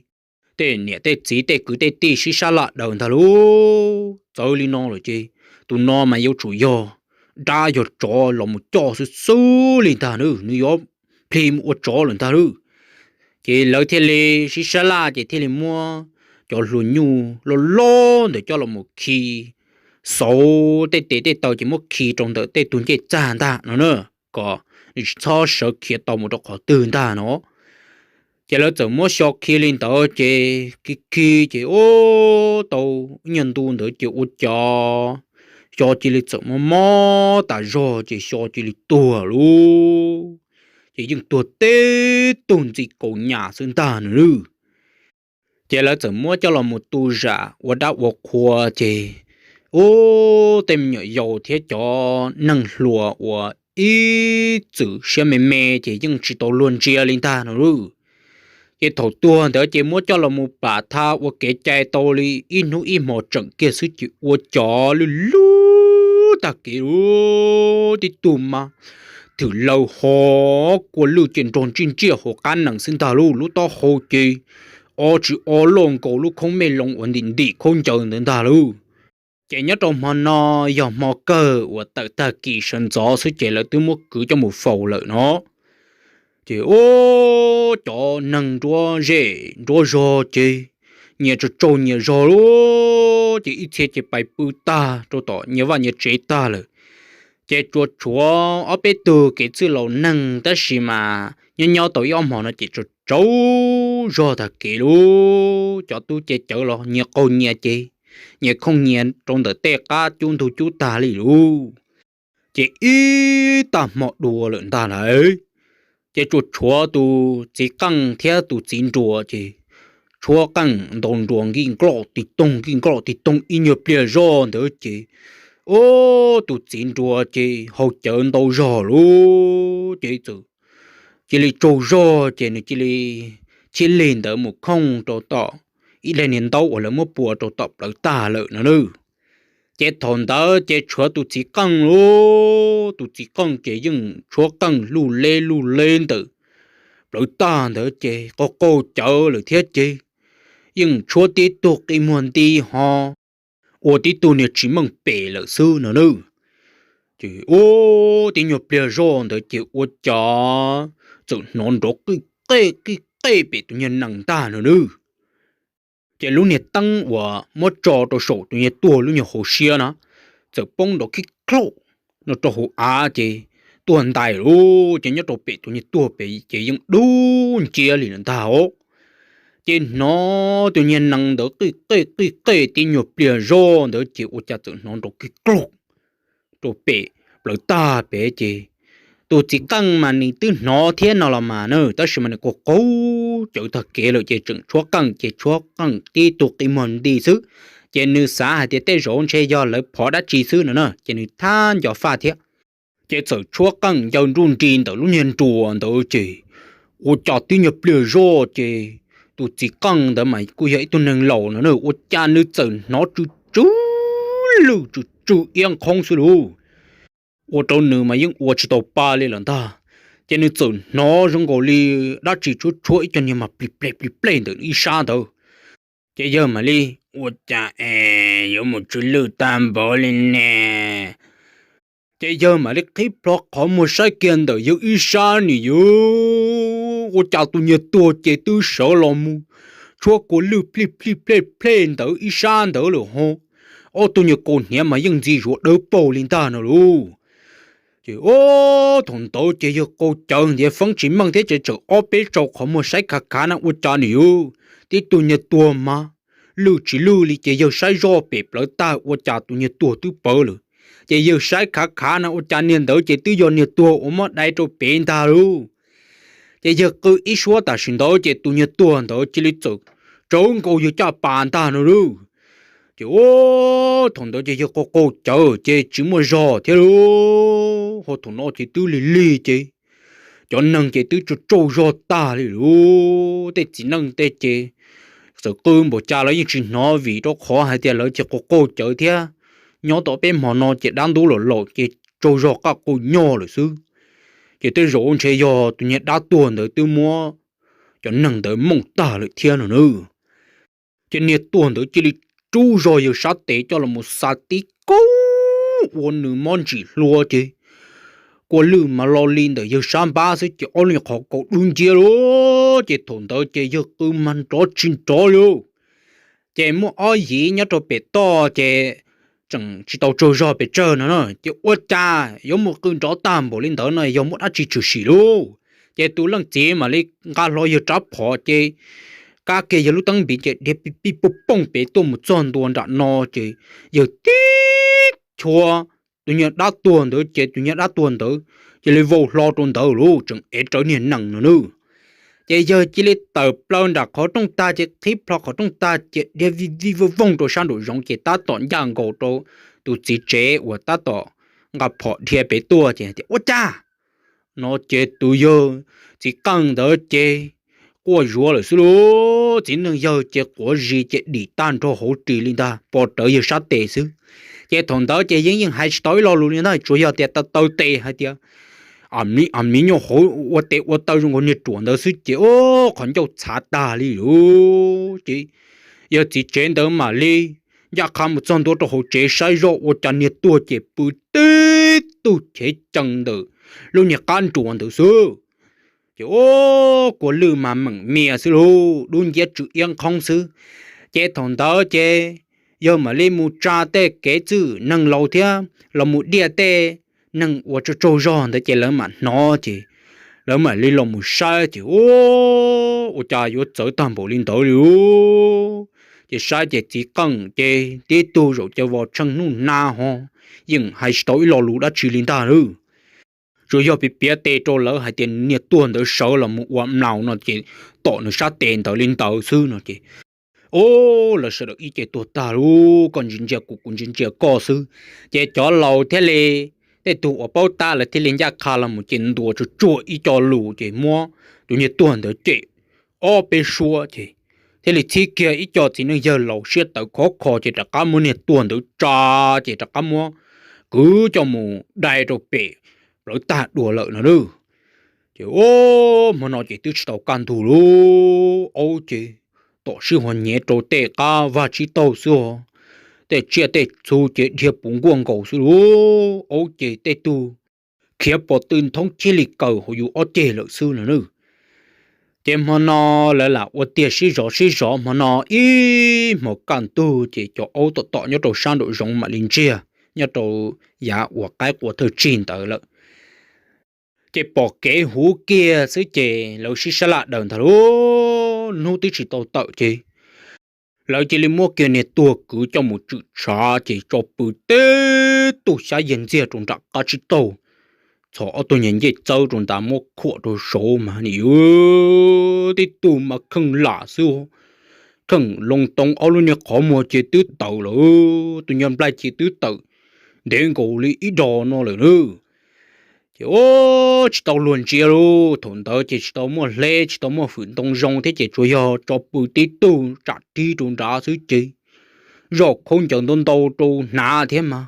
tej niam tej txiv tej kwv tej tij sib sab laj daws ntag lub txawv li no lawm ces tus no mas yuav tsum yog dab yog tsov los mus coj xwb xwb li ntag nawb, nws yuav plig mus ua tsov lawm ntag lub. Ces lawv thiaj li sib sab laj ces thiaj li muab cov hlua nyuj loj loj ntawd coj los mus khi, xauv tej tes tej taw ces muab khi rau ntawm tej tug ncej txag ntag no na, kom nws tsis txhob sawv khiav tau mus rau qhov twg ntag no. Ces lawv txawm muab xyo khi li ntawd ces khi khi ces ua tau ib nyuag ntu ntawd ces ua cas xyo cia li txawm mob mob tas zog ces xyo cia li tuag lub, ces yeej tuag tib tug ntxim kaus nyas xwb ntag no nawb. Ces lawv txawm muab coj los mus tu zam ua dab ua qhua ces ua tej me nyuam yaus thiab cov neeg hluas uas ib txwm siab me me ces yeej tsis tau luag ntsia li ntag no lauj. Ces thaum tuag ntawd ces muab coj los mus pam tha ua kev cai tau li ib hnub ib hmos tseem kiag xwb ces ua cov lwj lub tag kev lub tib tug mas thwm laws ho kua lwj ces nrog ntsij ntsiaj hauv qab nees xwb ntag lauj, lub taub hau ces o tsis o loj nkaus lub khoob mej loo uas ntim ntim khaub ncaws ntawd ntag lauj. Ces nyob rau hmo no yog hmo kawg uas tawm tag kis sawv ntxov xwb ces lawv twb muab kwv coj mus faus lawm no. Ces ua cov neeg nruab zej nruab zog ces nyias tsaug tsaug nyias zog lub, ces ib txhia ces pais pw tag rau tom nyias vaj nyias tsev tag lawm. Ces tsuas tshuav ob peb tug kev txwj laus neeg tab sis mas nyob nyob tau ib ob hmos no ces tsaug tsaug zog tag kev lub, cov tub ces cawv los nyias qaug nyias ces nyias khooj nyias rau ntawm tej qab cub ntug cub tag li lub. Ces ib tag hmo dua lawm ntag lauj, ces tsuas tshuav tus txiv qeej thiab tus txiv nruas ces tshuab qeej ntaus nruas nkij nkloj tig toog nkij nkloj tig toog ib nyuag pliag zog ntawd ces ua tus txiv nruas ces haus cawv ntau zog lub ces txawm cia li tsaug zog ces nws cia li chib lig ntawd mus khooj rau tom ib daim niag ntaub uas lawv muab pua rau tom plawv tag lawm no nawb. Ces thaum ntawd ces tshuav tus txiv qeej lub, tus txiv qeej ces yeej tshuab qeej luj leb luj leb ntawm plawv tag ntawd ces qaug qaug cawv lawm thiab ces yeej tshuab tib tug qi muag nti ho ua tib tug niag tsis meej pem lawm xwb no nawb. Ces ua tib nyuag pliag zoj ntawd ces ua cas txawm hnov nrov qij qej qij qej pem tus niag nees ntag no nawb. Ces lub niag teeb uas muab tso rau saum tus niag tuag lub nyuag hauv siab na txawm poob nrov khib khlauj no rau hauv av ces tuag ntais lub, ces nyob rau pem tus niag tuag pem ces yeej dub nciab li lawm ntag os. Ces hnov tus niag nees ntawd qij qej qij qej tib nyuag pliag zoj ntawd ces ua cas txawm hnov nrov khib khlauj rau pem plawv tag pem ces tus txiv qeej mas nws twb hnov thiab no los mas na tab sis mas nws qaug qaug cawv tag kev lawm ces tseem tshuab qeej ces tshuab qeej tib tug qi muag nti xwb. Ces nws xav hais tias tej zaum ntshe yog lawv phov dab tsi xwb no na ces nws thab nco faj thiab. Ces txawm tshuab qeej ncaws nruj nri ntawm lub niag nruas ntawd ces ua cas tib nyuag pliag zoj ces tus txiv qeej ntawd mas kuj yog ib tug neeg laus no na ua cas nws txawm hnov tsw tsw lwj tsw tsw iab nqhoob xwb lauj. ua rau nws mas yeej ua tsis tau pa li lawm ntag. Ces nws txawm hnov zoo nkaus li dab tsi tshuab tshuab ib co niag mas plig plej plig plej ntawm ib sab ntawd. Ces yawg mam li, Ua cas es yuav mus tsw lwj tag npaum li ne? Ces yawg mam li qhib plho qhov muag saib kiag ntawm yawg ib sab nws yuav, ua cas tus niag tuag ces twb sawv los mus tshuab kua lwj plij plij plej plej ntawd ib sab ntawd lawm ho. Ob tug niag kaus hniav mas yeej ntxi zuav dawb paug li ntag no lauj. Ces thaum ntawd ces yawg qaug cawv ntiav feeb tsis meej thiab ces txawm ob peb tsau qhov muag saib khav khav na ua cas nws yuav, tib tug niag tuag mas lwj tsis lwj li ces yawg saib zoj pem plawv tag ua cas tus niag tuag twb pawv lawm. Ces yawg saib khav khav na ua cas niag ntawd ces twb yog niag tuag uas muab dai rau pem ntag lauj. Ces yawg qw ib suab tam sim ntawd ces tus niag tuag ntawd cia li txawm tsawv nkaus yawg caj pas ntag no lauj. Ces thaum ntawd ces yawg qaug qaug cawv ces tsis muaj zog thiab lauj. Ho thaum no ces twb lig lig ces cov neeg ces twb tsaug tsaug zog tag li lauj. Tej txiv neej tej ces txawm qw npaum cas lawv yeej tsis hnov vim rau qhov hais tias lawv ces qaug qaug cawv thiab. Nyob tom peb hmo no ces dab ntub los laus ces tsaug zog qaj qus nyog lawm xwb. Ces tej zaum ntshe yog tus niag dab tuag ntawd twb muab cov neeg ntawd mooj tag lawm thiab no na. Ces niag tuag ntawd cia li rub zog yawg sab tes coj los mus xa tib kaub ua nws mob ntsim hlua ces kua lwj mas lo li ntawm yawg sab npab xwb ces ob lub qhov kaus dub nciab lauj. Ces thaum ntawd ces yawg qw mas nrov tsis nrov li. Ces muaj ob yiv nyob rau pem toj ces tseem tsis tau tsaug zog pes tsawg no na ces ua cas yuav mus qw nrov tag npaum li ntawd no yog muaj dab tsi tshwm sim lauj. Ces tus leej txiv mam li nqa hlo yawg rab phom ces kab kiag yawg lub teeb npiv ces dhia pij pij pooj pooj pem tuaj mus txog ntua nram no ces yawg tib chua tus nyuag dab tuag ntawd ces tus nyuag dab tuag ntawd cia li vau hlo rau ntawd lauj, tseem ev rawv niag nees no nawb. Ces yawg cia li tawm plaws nram qhov rooj tag ces qhib plho qhov rooj tag ces dhia vij vij vooj vooj rau sab nraum zoov ces tab tom ncaj nkaus rau tus txiv tsev uas tab tom nqa phom dhia pem tuaj ces tias, Ua cas! No ces tus yawg txiv qeej ntawd ces quaj zuav lawm xwb lauj. Txiv neej yawg ces quav zis ces dim tag nrho hauv ris li ntag, pom rawv yawg sab tes xwb. Ces thaum ntawd ces yeej yeej hais tsis tau ib lo lus li ntag, tsuas yog tias taw taw tes hais tias, A mi nyuj hauv ua tes ua taw zoo nkaus niag ruam ntawd xwb ces qhov ncauj txhav tag li lauj. Ces yawg txiv tsev ntawd mam li ncaj qha mus txog ntua rau hauv tsev saib zoj ua cas niag tuag ces pw tib tug chev cees ntawm lub niag qab nruas ntawd xwb. Ces kua lwj mas meem mias xwb lauj, dub nciab tsw iab nqhoob xwb. Ces thaum ntawd ces yawg mam li mus tsa tej kev txwj neeg laus thiab los mus diaj tej neeg uas tsaug tsaug zog ntawd ces lawv mam hnov ces lawv mam li los mus saib ces ua cas yuav txawv tag npaum li ntawd li. Ces saib ces txiv qeej ces tib tug zaum cas vos tsheej hnub nag ho yeej hais tsis tau ib lo lus dab tsi li ntag lauj. Tsuas yog piav piav tes rau lawv hais tias niag tuag ntawd sawv los mus ua mlaus no ces tom nws sab tes ntawd li ntawd xwb no ces, o, lawv sawv daws ib ce tuag tag lauj, koj ntsia ntsia kuv, kuv ntsia ntsia koj xwb. Ces cov laus thiaj li, tej tug uas paub tab lawv thiaj li ncaj qha los mus ces ntuas tsuag tsuag ib co lus ces muab tus niag tuag ntawd cem ob peb suab ces thiaj li txhib kiag ib co txiv neej yawg laus siab tawv khov kho ces rov qab muab niag tuag ntawd tsa ces rov qab muab kwv coj mus dai rau pem plawv tag dua lawm no lauj. Ces hmo no ces twb tsis tau kaj ntug lauj, aub ces tom sib hua nyiav rau tej qab vaj tsib taug xwb os. Tej tsiaj tej txhu ces dhia puv nkuaj nkaus xwb lauj, aub ces tej tug khiav pom tw nthoob chij li kaws hauv yus ob ceg lawm xwb no nawb. Ces hmo no lawv lam ua tiag sib zov sib zov hmo no ib hmos kaj ntug ces cov aub tom tom nyob rau sab nraum zoov mam li ntsiag nyob rau yav uas qaib qua thawj tsig ntawd lawm. Ces pom kev huv kiag xwb ces lawv sib sab laj daws ntag lauj, hnub twb tsis tau tawm ces lawv cia li muab kiag niag tuag kwv coj mus tswm tshav ces tso pw teb tug xyab yag ntxiag rau nram qab tsib taug, txhos ob tug niag ncej txawb rau nrad muab khuam rau saud mas nim yuav tib tug mas kheej lam xwb, kheej loo too ob lub niag qhov muag ces twb tawm lawm, tus nyuag nplaig ces twb tawm ntev nkaus li ib dos no lawm nawb. Ces tsis tau luag ntsia lauj, thaum ntawd ces tsis tau muaj hleb tsis tau muaj hwm ntoo zoo thiab ces tsuas yog tso pw tib tug tsam rib rau nrad xwb ces zoj khaub ncaws ntau ntau rau hnav thiab mas,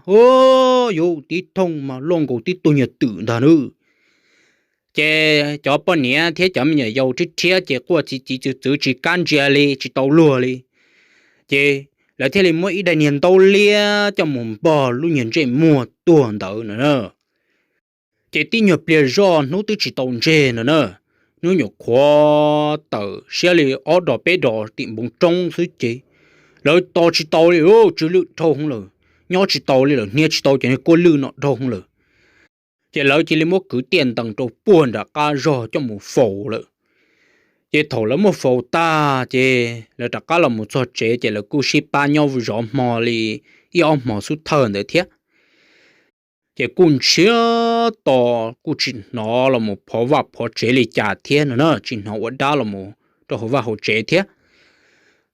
yuav tib thooj mas loj nkaus tib tug nyuag twm ntag nawb. Ces cov poj niam thiab cov me nyuam yaus rhiab rhiab ces quaj txiv txiv txwv txwv tsis kam ntsia li, tsis tau luag li. Ces lawv thiaj li muab ib daim niag ntaub liab coj mus npog lub nyuag ntsej muag tuag ntawd no na. Ces tib nyuag pliag zoj hnub twb tsis tau ntseg no na, hnub nyuam qhuav tawm siab li ob dos peb dos tim npoo roob xwb ces lawv tos tsis tau li, tsw lwj dhau hwv lawm, nyob tsis tau li lawm, hnia tsis tau cov niag kuaj lwj no dhau hwv lawm. Ces lawv cia li muab kwv tiaj ntees rau puag nram qab zog coj mus faus lawm. Ces thaum lawv muab faus tag ces lawv rov qab los mus txog tsev ces lawv kuj sib pab nyob zov hmo li ib ob hmo xub thawj ntawd thiab. Ces kuj ntshiab to, kuj tsis hnov los mus phov vaj phov tsev li cas thiab no na, tsis hnov ua dab los mus rau hauv vaj hauv tsev thiab.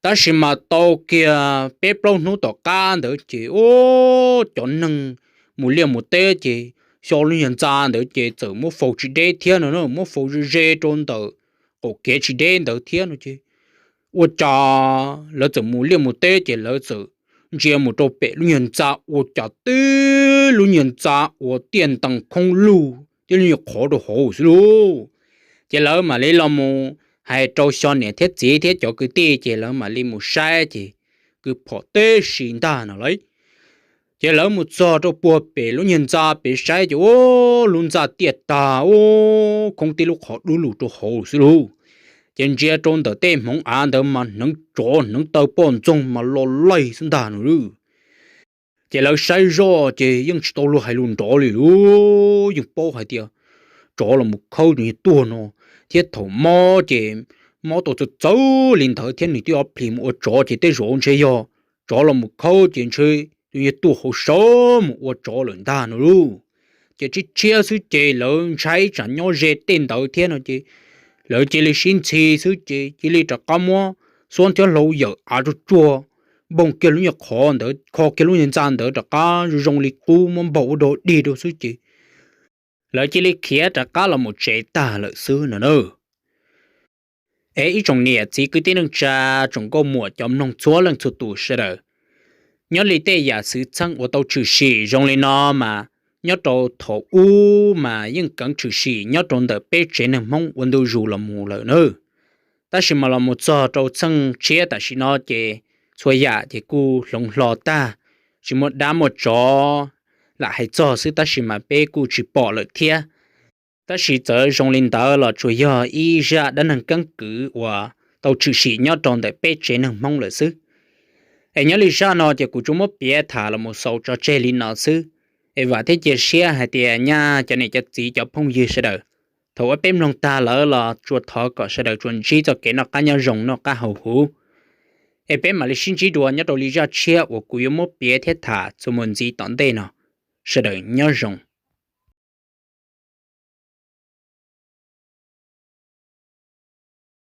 Tab sis mas tau kiag peb plaub hnub tom qab ntawd ces ua cov neeg mus liaj mus teb ces xyov lub nyuag ntxa ntawd ces txawm muab faus tsis deb thiab no na, muab faus ze ze rau ntawm qaum kev tsis deb ntawd thiab no ces ua cas lawv txawm mus liaj mus teb ces lawv txawm ntsia mus rau pem lub nyuag ntxa ua cas tib lub nyuag ntxa uas tiaj ntees khoob lug tib lub nyuag qhov rau hauv xwb lauj. Ces lawv mam li los mus hais rau xyov niam thiab txiv thiab cov kwv tij ces lawv mam li mus saib ces kwv phom teb si ntag no lauj. Ces lawv mus txog rau puag pem lub nyuag ntxa pem saib ces ua lub ntxa tiaj tag ua khoob tib lub qhov dub lug rau hauv xwb lauj. Ces ntsia rau ntawm tej hmoov av ntawd mas hneev tsov hneev taw poj ntxoog mas lo laig xwb ntag no lauj. Ces lawv saib zoj ces yeej tsis tau luag hais lus nrov li lauj, yeej paub hais tias tsov los mus khawb tus nyuag tuag no, thiab thaum mob ces mob tau txawv txawv li ntawd thiab nws twb ob plis mus ua tsov ces tej zaum ntshe yog tsov los mus khawb ces ntshe tus nyuag tuag hauv saud mus ua tsov lawm ntag no lauj. Ces tshiab tshiab xwb ces lawv ntshai tsam nyob ze tej ntawd thiab no ces lawv cia li sib ntxhi xwb ces cia li rov qab muab xuab thiab hlau yawm av tsuag tsuag npoog kiag lub nyuag qhov ntawd, kho kiag lub nyuag ntxa ntawd rov qab zoo zoo li qub muab npaug ua dog dig rau xwb ces lawv cia li khiav rov qab los mus tsev tag lawm xwb no na. Es ib tsoom niam txiv kwv tij neej tsa, tsoom nkauj muam cov mloog txhua leej txhua tus sawv daws, nyob li tej yam xwm txheej uas tau tshwm sim zoo li no mas nyob rau thaum ub mas yeej keev tshwm sim nyob rau ntawm peb tsev neeg Hmoob ua ntu zus los mus lawm na. Tab sis mas los mus txog rau txheej tshiab tam sim no ces txhua yam ces kuj hloov hlo tag, tsis muaj dab muaj tsov lam hais txog xwb tab sis mas peb kuj tsis pom lawm thiab. Tab sis txawm zoo li ntawd los tsuas yog ib zaj dab neeg keeb kwm uas tau tshwm sim nyob rau ntawm peb tsev neeg Hmoob lawm xwb. Es nyob li zaj no ces kuv tsuas muab piav tham los mus xaus tso tseg li no xwb. Es vam thiab cia siab hais tias nyaj cov niam cov txiv cov phooj ywg sawv daws, thaum uas peb mloog tag lawm los tsuas thov kom sawv daws tsuas ntsib txoj kev noj qab nyob zoo noj qab haus huv. Es peb mam li sib ntsib dua nyob rau li zaj tshiab uas kuv yuav muab piav thiab tham txuas mus ntxiv tom ntej no. Sawv daws nyob zoo.